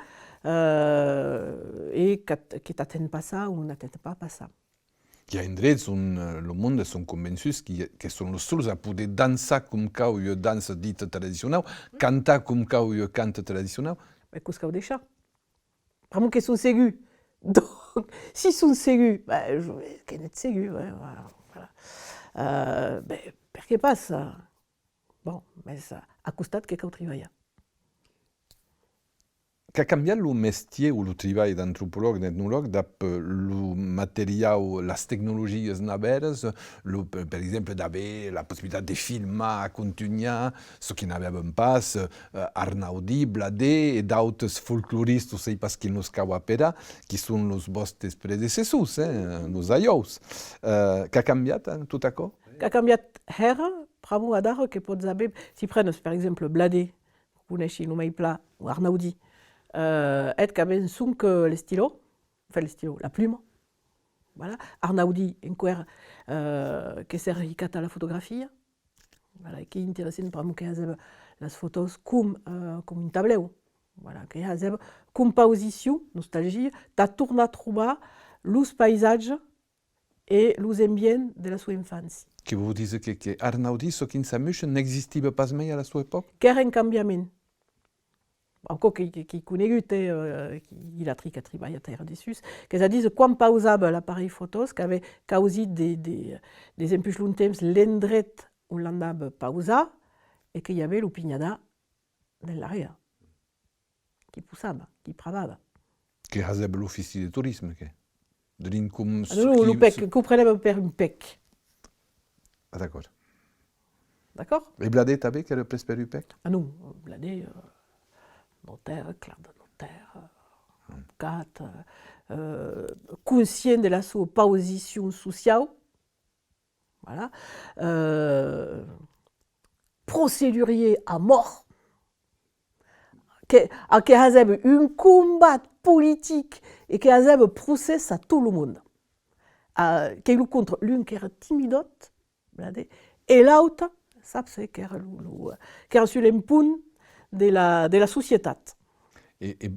eh, e qu'at-, que t'at hèn passar o n'at hèn pas passar. I a endrets on, eh, lo monde son convençuts qui, que son los sols a poder dançar com cau ua dança dita tradicionau, cantar com cau ua canta tradicionau. Mès que'us cau deishar. Pr'amor que son segurs. Donc, si son segurs, ben, jo, que n'ètz segurs, ouais, voilà, voilà. Euh, ben, perqué pas? Bon, mès a, a costat que cau tribalhar. Qu'a cambiat lo mestièr o lo tribalh d'antropològ, d'etnològ, dab, eh, lo materiau, las tecnologias navèras, lo, per, per exemple, d'aver la possibilitat de filmar, contunhar, çò que n'avèvan pas, eh, Arnaudí, Bladé e d'autes folcloristas, sei pas qui nos cau aperar, qui son los vòstes predecessors, eh, los ajòus. Eh, qu'a cambiat, eh, tot aquò? Qu'a cambiat hèra, pr'amor adara que pòts aver, si prenes, per exemple, Bladé, coneishi lo mei plan, o Arnaudí, euh, eth qu'avè sonque l'estilò, enfin l'estilò, la pluma. Voilà. Arnaudí, enqüèra, euh, que s'èra hicat a la fotografia. Voilà, e qu'ei interessant pr'amor que hasèva las fotòs com, euh, com un tablèu. Voilà, que hasèva compausicion, nostalgia, tà tornar trobar los paisatges e los ambients de la soa enfància. Que vòu díser que, que Arnaudí, çò qui'ns amuisha, n'existiva pas mei a la soa epòca? Qu'èra en cambiament. Aquò qu'ei, qu'ei, qu'ei conegut, eh, eh, qu'ei l'atri qu'a tribalhat hèra dessús, qu'es a díser, quan pausava l'aparelh fotòs, qu'avè causit de, de, desempuish longtemps l'endret on l'andava pausar, e que i avè lo pinhadar dens l'area, qui possava, qui pravava. Que hasèva l'ofici de torisme, que? De l'incom... Ah non, non, lo pèc, que prenèva per un pèc. Ah, d'acòrd. D'acòrd? E Bladet tanben, qu'èra pres per un pèc? Ah non, Bladet, euh, notèr, clan de notèr, euh, avocat, euh, conscient de la soa posicion sociau, voilà, euh, procedurier a mòrt, que, a, que hasèva un combat politic e que hasèva procès a tot lo monde. A, qu'ei lo contra, l'un qu'èra timidòt, Bladet, e l'aute, saps, eh, qu'èra lo, lo, qu'èra sus l'empont de la, de la societat. E, e,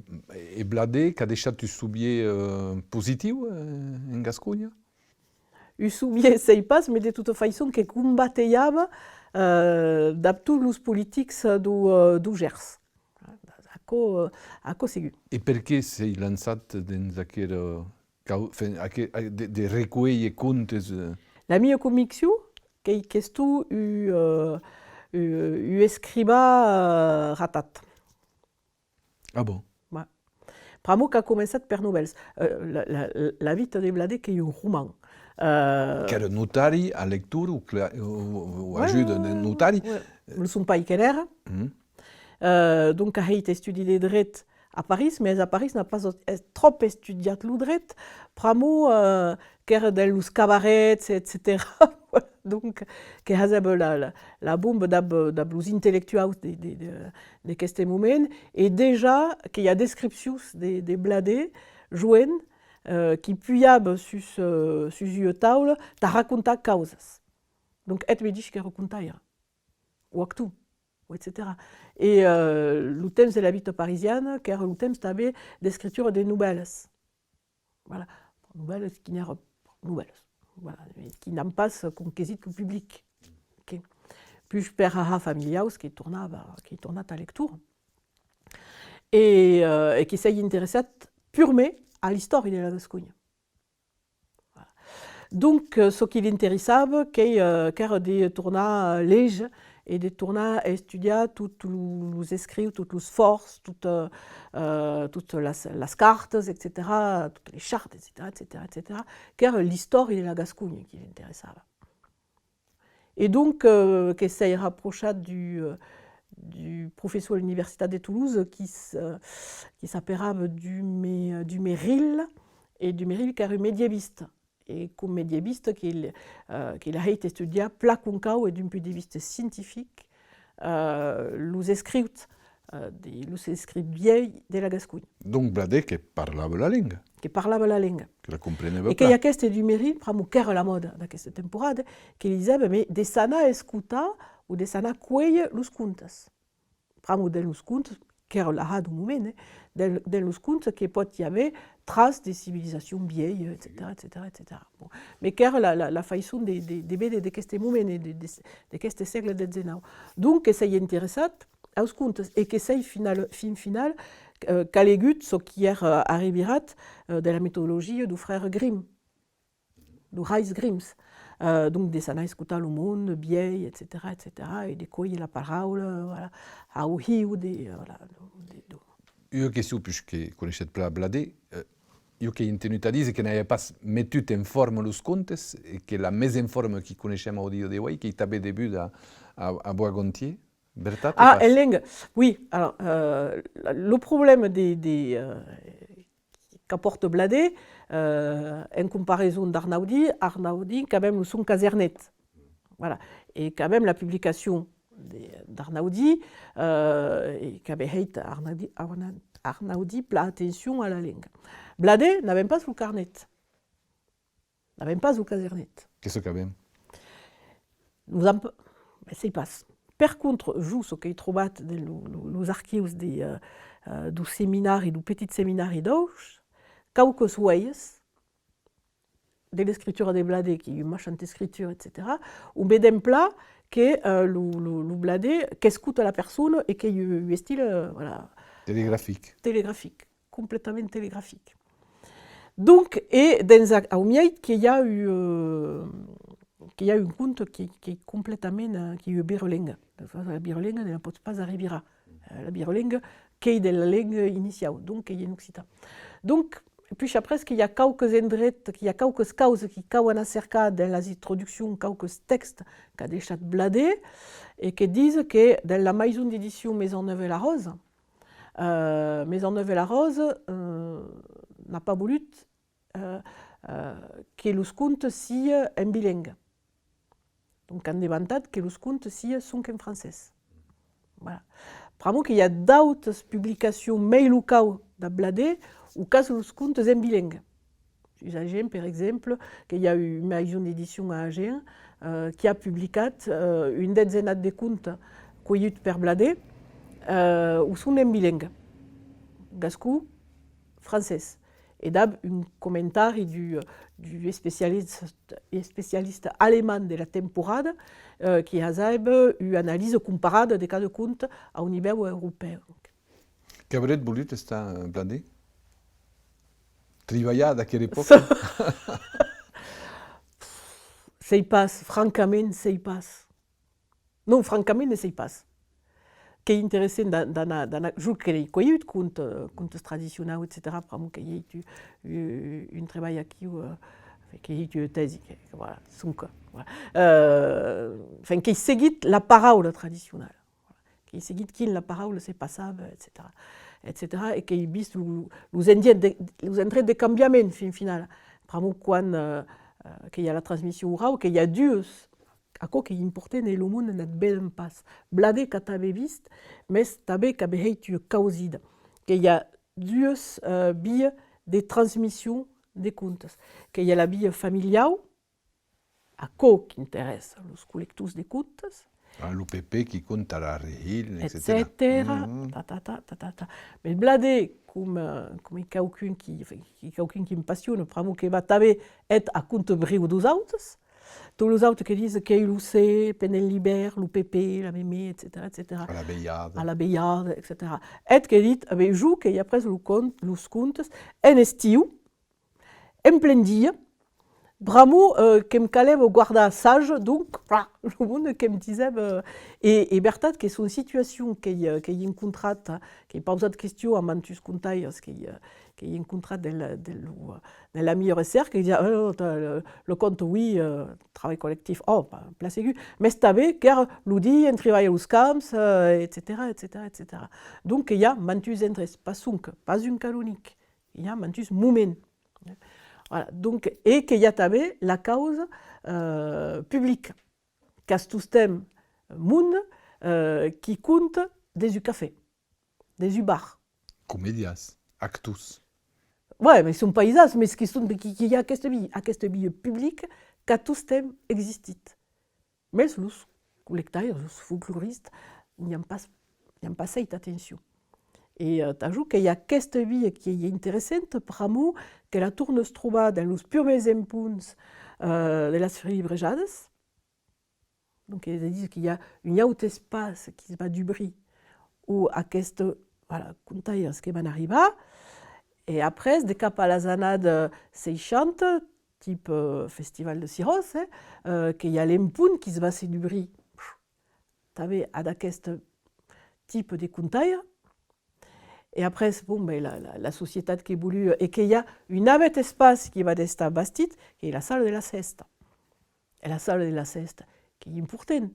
e Bladet qu'a deishat un sovier, euh, positiu, euh, en Gasconha? Un sovier, sèi pas, mes de tota faiçon que combatejava, euh, dab tots los politics deu, euh, deu Gers. Aquò, euh, aquò segur. E perqué s'ei lançat dens aquera cau-, enfin, aqu-, a-, de, de recuélher contes, euh? La mia conviccion qu'ei qu'estó un, euh, un, un escrivan, euh, ratat. Ah bon? Ouais. Pr'amor qu'a començat per novèls. Euh, la, la, la vita de Bladet qu'ei un roman. Euh, qu'èra notari a Lectoure o cla-, o, o, o ajuda de notari. Ouais. Lo son pair que n'èra. Euh, donc, a hèit estudi de dret a París, mes a París n'a pas es-, tròp estudiat lo dret, pr'amor, euh, qu'èra dens los cabarets, etcetèra. Voilà, donc, que hasèva la, la, la bomba dab, dab los intellectuaus de, de, de, d'aqueste moment, e dejà que i a descripcions de, de Bladet, joen, euh, qui pujava sus, euh, sus ua taula tà racontar causas. Donc, eth medish qu'èra contaire, o actor, o etcetèra. E, euh, lo temps de la vita parisiana, qu'èra lo temps tanben d'escritura de novèlas. Voilà. Novèlas qui n'èra, novèlas, voilà, qui n'an pas conquesit lo public. Ok. Puish per har familiaus qu'ei tornava, qu'ei tornat a Lectoure. E, euh, e qui s'ei interessat purmèr a l'istòria de la Gasconha. Voilà. Donc, euh, çò qui l'interessava, qu'ei, euh, qu'èra de tornar, euh, léger e de tornar estudiar tots lo, los escrits, tots los fòrts, tot, euh, euh, totas las, las cartas, etcetèra, totes les chartes, etcetèra, etcetèra, etcetèra, qu'èra l'istòria de la Gasconha qui l'interessava. E donc, euh, que s'ei raprochat du, euh, du professor a l'Universitat de Toulouse, qui s-, euh, qui s'aperava Dumé-, Dumeril, e Dumeril qu'èra un medievista. E com medievista, que l-, euh, que l'a hèit estudiar plan com cau e d'un punt de vista scientific, euh, los escrits, euh, de, los escrits vielhs de la Gasconha. Donc Bladet que parlava la lenga. Que parlava la lenga. Que la compreneva plan. E qu'ei aqueste Dumeril, pr'amor qu'èra la mòda d'aquesta temporada, que disèva, mes de s'anar escotar o de s'anar cuélher los contes. Pr'amor dens los contes, qu'èra l'ahar deu moment, eh, dens, dens los contes que pòt i aver traç de civilizacion vielha, etcetèra, etcetèra, etcetèra. Bon. Mes qu'èra la, la, la faiçon de, de, de véder d'aqueste moment e de, de, d'aqueste sègle dètz-e-nau. Donc, que s'ei interessat aus contes e que s'ei final, fin final, euh, qu'alegut çò qui èra, euh, arribirat, euh, de la metodologia deu frère Grimm, deu Hans Grimms. Euh, donc, de s'anar escotar lo monde vielh, etcetèra, etcetèra, e de cuélher la paraula, voilà, au hiu de, euh, voilà, de, de, Ua question, puishque coneishetz plan Bladet, euh, jo qu'èi entenut a díser que n'aviá pas metut en forma los contes e que la mesa en forma qui coneishem au dia de uei, qu'ei tanben debuda a, a, a Boisgontier, vertat o pas? Ah, en lenga, oui. Alors, euh, lo problèma de, de, euh, qu'apòrta Bladet, euh, en comparaison d'Arnaudy, Arnaudy qu'avem lo son casernet. Voilà. E qu'avem la publicacion de, d'Arnaudy, euh, e qu'avè hèit Arnaudy, Arna-, Arnaudy plan atencion a la lenga. Bladet, n'avem pas lo carnet. N'avem pas lo casernet. Qu'ei çò qu'avem? Nos an p-, ben, sèi pas. Per contra, jo, çò qu'èi trobat dens lo, lo, los archius de, euh, euh, deu seminari, deu petit seminari d'Aush, quauques huelhas de l'escritura de Bladet, qu'ei ua maishanta escritura, etcetèra, on vedem plan que, euh, lo, lo, lo Bladet qu'escota la persona e qu'ei un, un estil, euh, voilà, Telegrafic. Telegrafic, completament telegrafic. Donc, e dens a-, au miei que i a u-, euh, que i a un conte que, qu'ei completament, euh, qu'ei ua virolenga. La virolenga ne la pòts pas arrivirar. Euh, la virolenga qu'ei de la lenga iniciau, donc qu'ei en occitan. Donc, puish après que i a quauques endrets, que i a quauques causas qui cau anar cercar dens las introduccions, quauques tèxtes qu'a deishat Bladet, e que dise que dens la maison d'édition Maisonneuve-Larose, euh, Maisonneuve-Larose, euh, n'a pas volut, euh, euh, que los contes sian en bilengue. Donc, an demandat que los contes sian sonque en francés. Voilà. Pr'amor que i a d'autas publicacions mei locau dab Bladet, o qu'as los contes en bilengue. Sus Agen, per exemple, que i a ua maison d'édition a Agen, euh, qui a publicat, euh, un detzenat de contes cuelhuts per Bladet, euh, o son en bilengue. Gascon, francés. E dab un comentari du, du especialista, especialista alemand de la temporada, euh, qui hasèva ua analisa comparada de cada conte au nivèu europèu. Qu'auriá volut estar, euh, Bladet? Tribalhar d'aquera epòca? Sèi pas, francament, sèi pas. Non, francament, ne sèi pas. Qu'ei interessant d'a-, d'anar, d'anar, jo que n'èi cuelhut contes, contes tradicionaus, etcetèra, pr'amor qu'èi hèit u-, u-, un trebalh aquiu, euh, enfin, qu'èi hèit ua tèsi, que, que voilà, sonque, voilà. Euh, enfin, qu'èi seguit la paraula tradicionala. Qu'èi seguit quin la paraula se passava, etcetèra, etcetèra, e qu'èi vist lo, los endrets de, los endrets de cambiament, fin finala. Pr'amor quan, euh, euh, que i a la transmission orau, que i a dues, aquò qu'ei important e lo monde n'ac veden pas. Bladet qu'a tanben vist, mès tanben qu'avè hèit ua causida. Que i a dues, euh, vias de transmission de contes. Que i a la via familiau, aquò qu'interèssa los collectors de contes. Ah, lo pepè qui conta la rehil, etcetèra. Etcetèra, ta, ta, ta, ta, ta, ta. Mès Bladet, coma, coma quauqu'un qui, enfin, qui, quauqu'un qui'm passiona, pr'amor que va tanben eth a compte briu deus autes. Tots los autes que disen qu'ei lo ser pendent l'ivèrn, lo pepè, la memè, etcetèra, etcetèra. A la velhada. A la velhada, etcetèra. Eth que ditz, a ben, jo qu'èi aprés lo con-, los contes en estiu, en plen dia, pr'amor, euh, que'm calèva guardar sage, donc, voilà, lo monde que'm disèva, euh, e, e vertat que son situacion qu'èi, euh, qu'èi encontrat, qu'èi pausat question a mantuns contaires qu'èi, euh, qu'èi encontrat dens la, dens lo, euh, dens la mia recèrca, que disiá, oh, lo, lo conte, oui, euh, trabalh collectif, oh, plan segur, mès tanben qu'èra lo dia en tribalh aus camps, euh, etcetèra, etcetèra, etcetèra. Donc, i a mantuns endrets, pas sonque, pas un canonic, i a mantuns moments. Voilà, donc, e que i a tanben la causa, euh, publica, qu'as tostemps monde, euh, qui conta dens un cafè, dens un bar. Comedians, actors. Ouais, mès son païsans, mès que son, qui, qui i a aquesta via, aquesta via publica qu'a tostemps existit. Mès los collectaires, los folcloristas, n'i an pas, n'i an pas hèit atencion. E, eh, tà jo qu'ei aquesta via qui ei interessanta, pr'amor que la tornes trobar dens los purmèrs emponts, eh, de las Felibrejadas. Donc, es a dire que i a un aute espaci qui's va dubrir, ont aquestes, voilà, contaires que van arribar, e après, de cap a las annadas seishanta, tipe, eh, Festival de Siròs, eh, eh, que i a l'empont qui's va se dubrir tanben ad aqueste tipe de contaire. E après, bon, ben, la, la, la societat qu'evolua e que i a un navèth espaci qui va d'estar bastit, qu'ei la sala de la sèsta. E la sala de la sèsta, qu'ei important.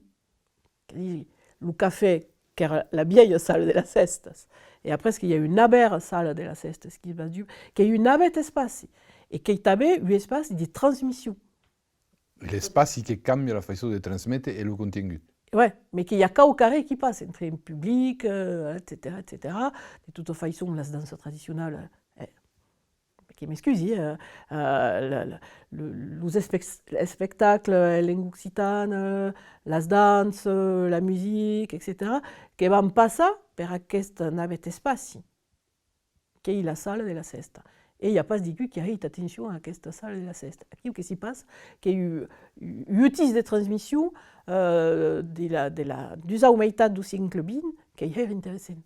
Que disi, lo cafè, qu'èra la vielha sala de las hèstas, e après que i a ua navèra sala de las hèstas, qui va du-, qu'ei un navèth espaci, e qu'ei tanben un espaci de transmission. L'espaci que cambia la faiçon de transméter e lo contengut. Ouais, mès que i a quauquarren qui passa entre un public, eh, etcetèra, etcetèra. De tota faiçon, las danças tradicionalas, eh, que m'excusi, eh, eh, le, le, le, los espec-, espectacles en lenga occitana, las danças, la musica, etcetèra, que van passar per aqueste navèth espaci, qu'ei la sala de la sèsta. E i a pas degun qui a hèit atencion a aquesta sala de la sèsta. Aquiu que s'i passa, qu'ei u-, u-, un utís de transmission, eh, de la, de la dusau meitat deu sègle vint, qu'ei hèra interessant.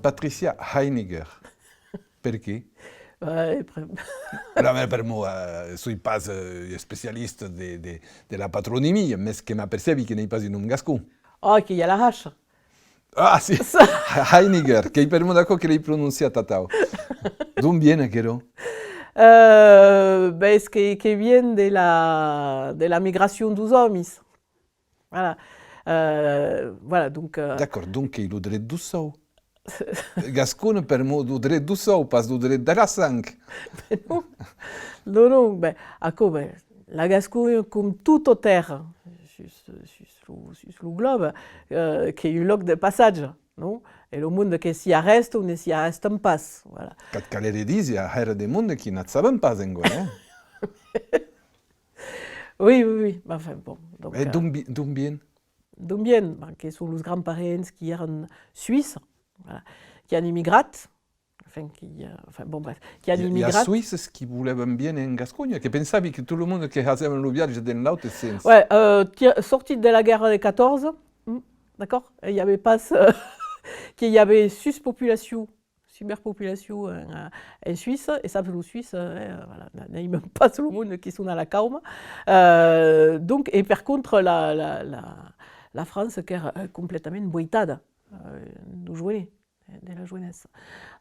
Patricia Heiniger. Perqué? Eh, pre- La, mè, permor, eh, soi pas, eh, un especialista de, de, de la patronimia, mès que m'apercebi que n'ei pas un nom gascon. Oh, que i a la H. Ah, si! Heiniger, qu'ei permor d'aquò que l'ei prononciat atau. D'on vien aquerò? Euh, ben, es que, que vien de la, de la migracion deus òmis. Voilà. Euh, voilà, donc, euh, D'acòrd, donc qu'ei lo dret deu sòu. Gascon permor deu dret deu sòu, pas deu dret de la sang. Non, non, non, ben, aquò, ben, la Gasconha, com tota tèrra sus, sus lo, sus lo glòbe, euh, qu'ei un lòc de passatge, non? E lo monde que s'i arrèsta o ne s'i arrèstan pas, voilà. Qu'ac calère díser a hèra de monde qui n'ac saben pas enguan, eh? Oui, oui, oui, mais enfin, bon, donc, E euh, d'on vi-, d'on vien? D'on vien? Ben, que son los grands-parents qui èran suisses, voilà, qui an emigrat, enfin, qui, euh, enfin, bon, bref, qui an emigrat. I a, i a Suisses qui volèvan viéner en Gasconha, que pensavi que tot lo monde que hasèvan lo viatge dens l'aute sens. Ouais, euh, ti-, sortit de la guèrra de catorze, hmm, d'acòrd? E i avè pas, euh, que i avè suspopulacion, suberpopulacion en, euh, en Suisse, e saps, los Suisses, euh, voilà, n-, n'aiman pas lo monde qui son a la cauma. Euh, donc, e per contra, la, la, la, la França qu'èra, euh, completament boitada, euh, deu joenè, de la joenessa.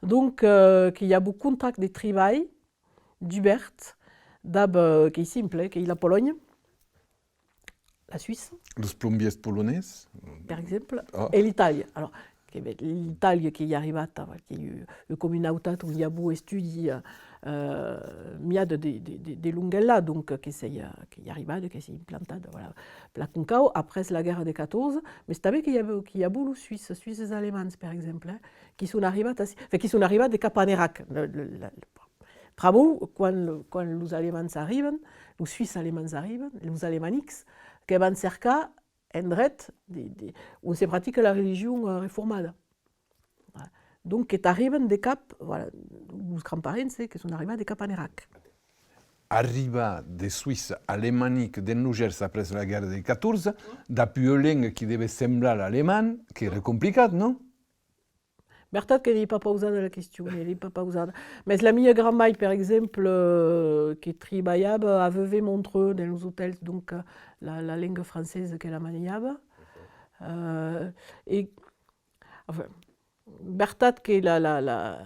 Donc, euh, que i avó contracte de tribalh dubèrt dab, euh, qu'ei simple, eh, qu'ei la Polonha, la Suisse. Los plombièrs polonés? Per exemple, e l'Itàlia. Alors, que, ben, l'Itàlia qu'ei arribat, eh, qu'ei ua, ua comunautat on i avó estudi, eh, miada de, de, de, de longuèla, donc, que s'ei, eh, qu'ei arribat, que s'ei implantat, voilà, plan com cau, après la guèrra de catorze, mès tanben que i avó, que i avó los Suisses, Suisses alemands, per exemple, eh, qui son arribats ací, enfin, qui son arribats de cap a Nerac. Le, le, la, le, pr'amor, quan, quan los Alemands arriban, los Suisses alemands arriban, los Alemanics, que van cercar endrets de, de, on se practica la religion, eh, reformada. Voilà. Donc, que t'arriban de cap, voilà, los grands-parents, eh, que son arribats de cap a Nerac. Arribar de Suisse alemanic dens lo Gèrs après la guèrra de catorze, dab ua lenga qui devè semblar l'aleman, qu'èra complicat, non? Vertat que n'ei pas pausada la question, n'ei pas pausada. Mès la mia grand-mair, per exemple, euh, que tribalhava a Vevey Montreux, dens los otèls, donc, euh, la, la lenga francesa que la maniava. Euh, e, enfin, vertat que la, la, la,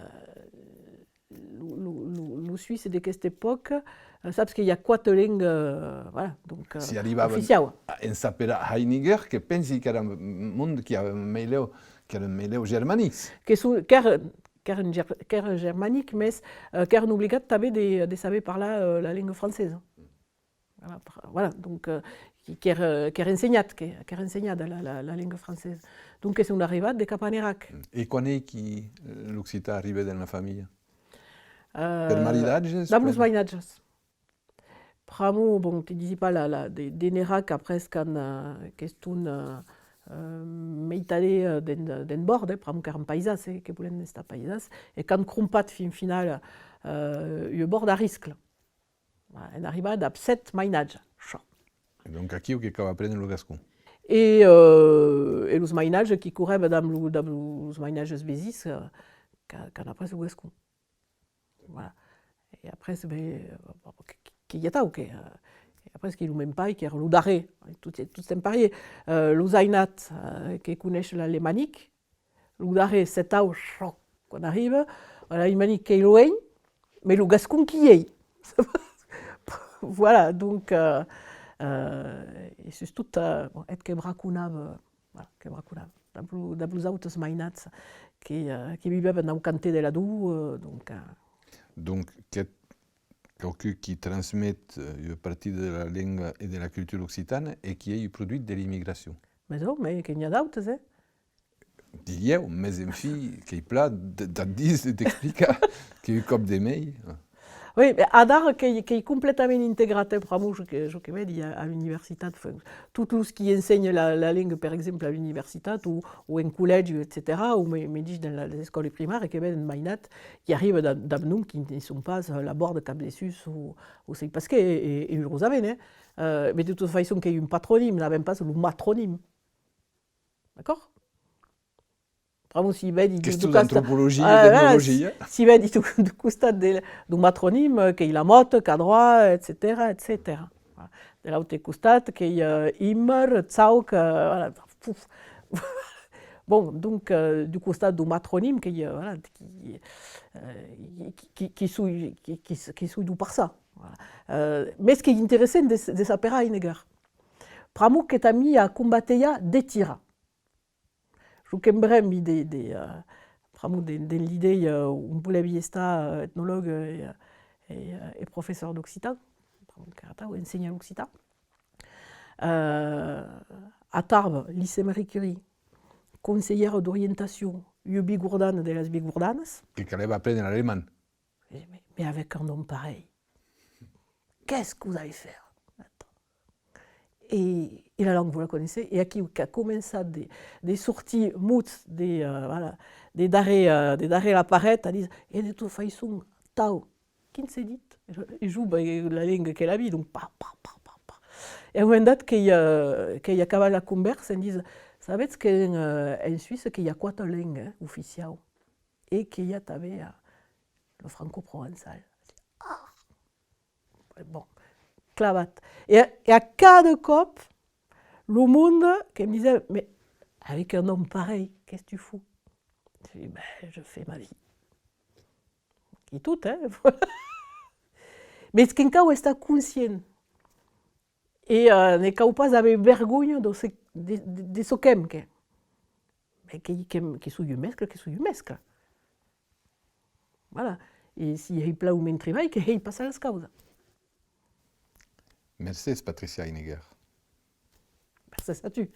lo, lo, lo, lo suisse d'aquesta epòca, eh, saps que i a quate lengas, eh, voilà, donc, eh, oficiaus. Si arribavan a, en s'aperar Heiniger, que pensi qu'èra monde qui èra meilèu, qu'èran meilèu germanics. Que son, qu'èra, qu'èran ger-, qu'èran germanics, mès, eh, qu'èran obligats tanben de, de saber parlar, eh, la lenga francesa. Voilà, par-, voilà, donc, euh, qui, qu'èra, qu'èra ensenhat, que, qu'èra ensenhada la, la, la lenga francesa. Donc, que son arribats de cap a Nerac. E quan ei qui, euh, l'occitan arribè dens la familha? Euh, per maridatges? Dab los mainatges. Pr'amor, bon, te disi pas la, la, de, de Nerac, après, quand, euh, qu'estón, euh, euh, meitat, euh, dens, dens bòrd, eh, pr'amor qu'èran paisans, eh, que volèn estar paisans, e qu'an crompat fin finala, euh, ua bòrd a Riscle. Voilà, en arribar dab sèt mainatges. Çò. E donc aquiu que cau aprene lo gascon. E, euh, e los mainatges qui corrèvan dab lo, dab los mainatges vesins, euh, qu'a-, qu'an aprés lo gascon. Voilà. E après, ben, euh, que, que, que i a atau, que, euh, e après que lo men pair, qu'èra lo darrèr, tot, tot en parier, euh, los ainats, euh, que coneishen l'alemanic, lo darrèr, setau, çò, quan arriba, l'alemanic qu'ei luenh, mès lo gascon qu'i ei. Voilà, donc, euh, euh, e sustot, euh, bon, eth que braconava, voilà, que braconava. Dab lo, dab los autes mainats que, euh, que vivèvan au cantèr de l'Ador, euh, donc, euh. Donc, qu'ètz quauqu'un qui transmet, euh, ua partida de la lenga e de la cultura occitana e qui ei un produit de l'immigracion. Mès non, mès que n'i a d'autes, eh? Dilhèu, mès enfin, qu'ei plan d-, d'ac díser, d'explicar, qu'ei un còp de mei. Oui, mès adara qu'ei, qu'ei completament integrat, eh, pr'amor, jo que, jo que vedi a, a l'universitat, enfin, tots los qui ensenhan la, la lenga, per exemple, a l'universitat, o, o en collègi, etcetèra, o me-, medish dens la, las escòlas primàrias, que veden mainats, qui arriban dab, dab noms qui ne son pas, eh, la bòrda cap dessús, o, o sèi pas qué, e, e urosament, eh. Eh, mès de tota faiçon qu'ei un patronim, n'avem pas lo matronim. D'acòrd? Pr'amor si vedi du, du costat, antropologia, ah, voilà, etnologia. Si vedi du, du costat de, du matronim, eh, qu'ei Lamothe, Cadroy, etcetèra, etcetèra. Voilà. De l'aute costat, qu'ei, eh, Immer, Zauc, eh, voilà. Puf. Bon, donc, eh, du costat du matronim, qu'ei, eh, voilà, qui, eh, qui, qui, qui soi, qui, qui, qui soi du parçan. Voilà. Eh, mes qu'ei interessant de, de s'aperar Heiniger. Pr'amor que tà mi a combatejar de tira. Jo que'm brembi de, de, eh, pr'amor de, de l'idèia, eh, on volèvi estar, eh, etnologue e, e, e professor d'occitan, pr'amor qu'èra atau, ensenhar l'occitan. Eh, a Tarbes, lycée Marie Curie, conselhèra d'orientacion, ua bigordana de las bigordanas. Que calèva aprene l'alemand. Je dis, mais, mais avec un homme pareil, qu'est-ce que vous allez faire là-dedans ? Et, et la langue, vous la connaissez, et aquí qu'a començat de, de sortir mots de, euh, voilà, de darrèr, euh, de darrèr la paret, a dit, e de tota faiçon, tau, quin se dit? E jo, ben, la lenga que l'avi, donc, pa, pa, pa, pa, pa. E au moment dat qu'ei, euh, qu'ei acabat la convèrsa, em ditz, sabetz que en, euh, en Suisse que i a quate lengas, eh, oficiaus, e que i a tanben, euh, lo francoprovençal. Ah! Bon, clavat. E, e a cada còp, lo monde que me disèva, mais avec un homme pareil, qu'est-ce que tu fous? Je dis, ben, je fais ma vie. E tot, hein? Mes que'n cau estar conscient. E, eh, ne cau pas aver vergonha de ce, de, de, de çò qu'èm, que, que, que, que soi un mescle, que soi un mescle. Voilà. E si hèi plan lo men tribalh, que hèi passar las causas. Mercés, Patricia Heiniger. Mercés a tu.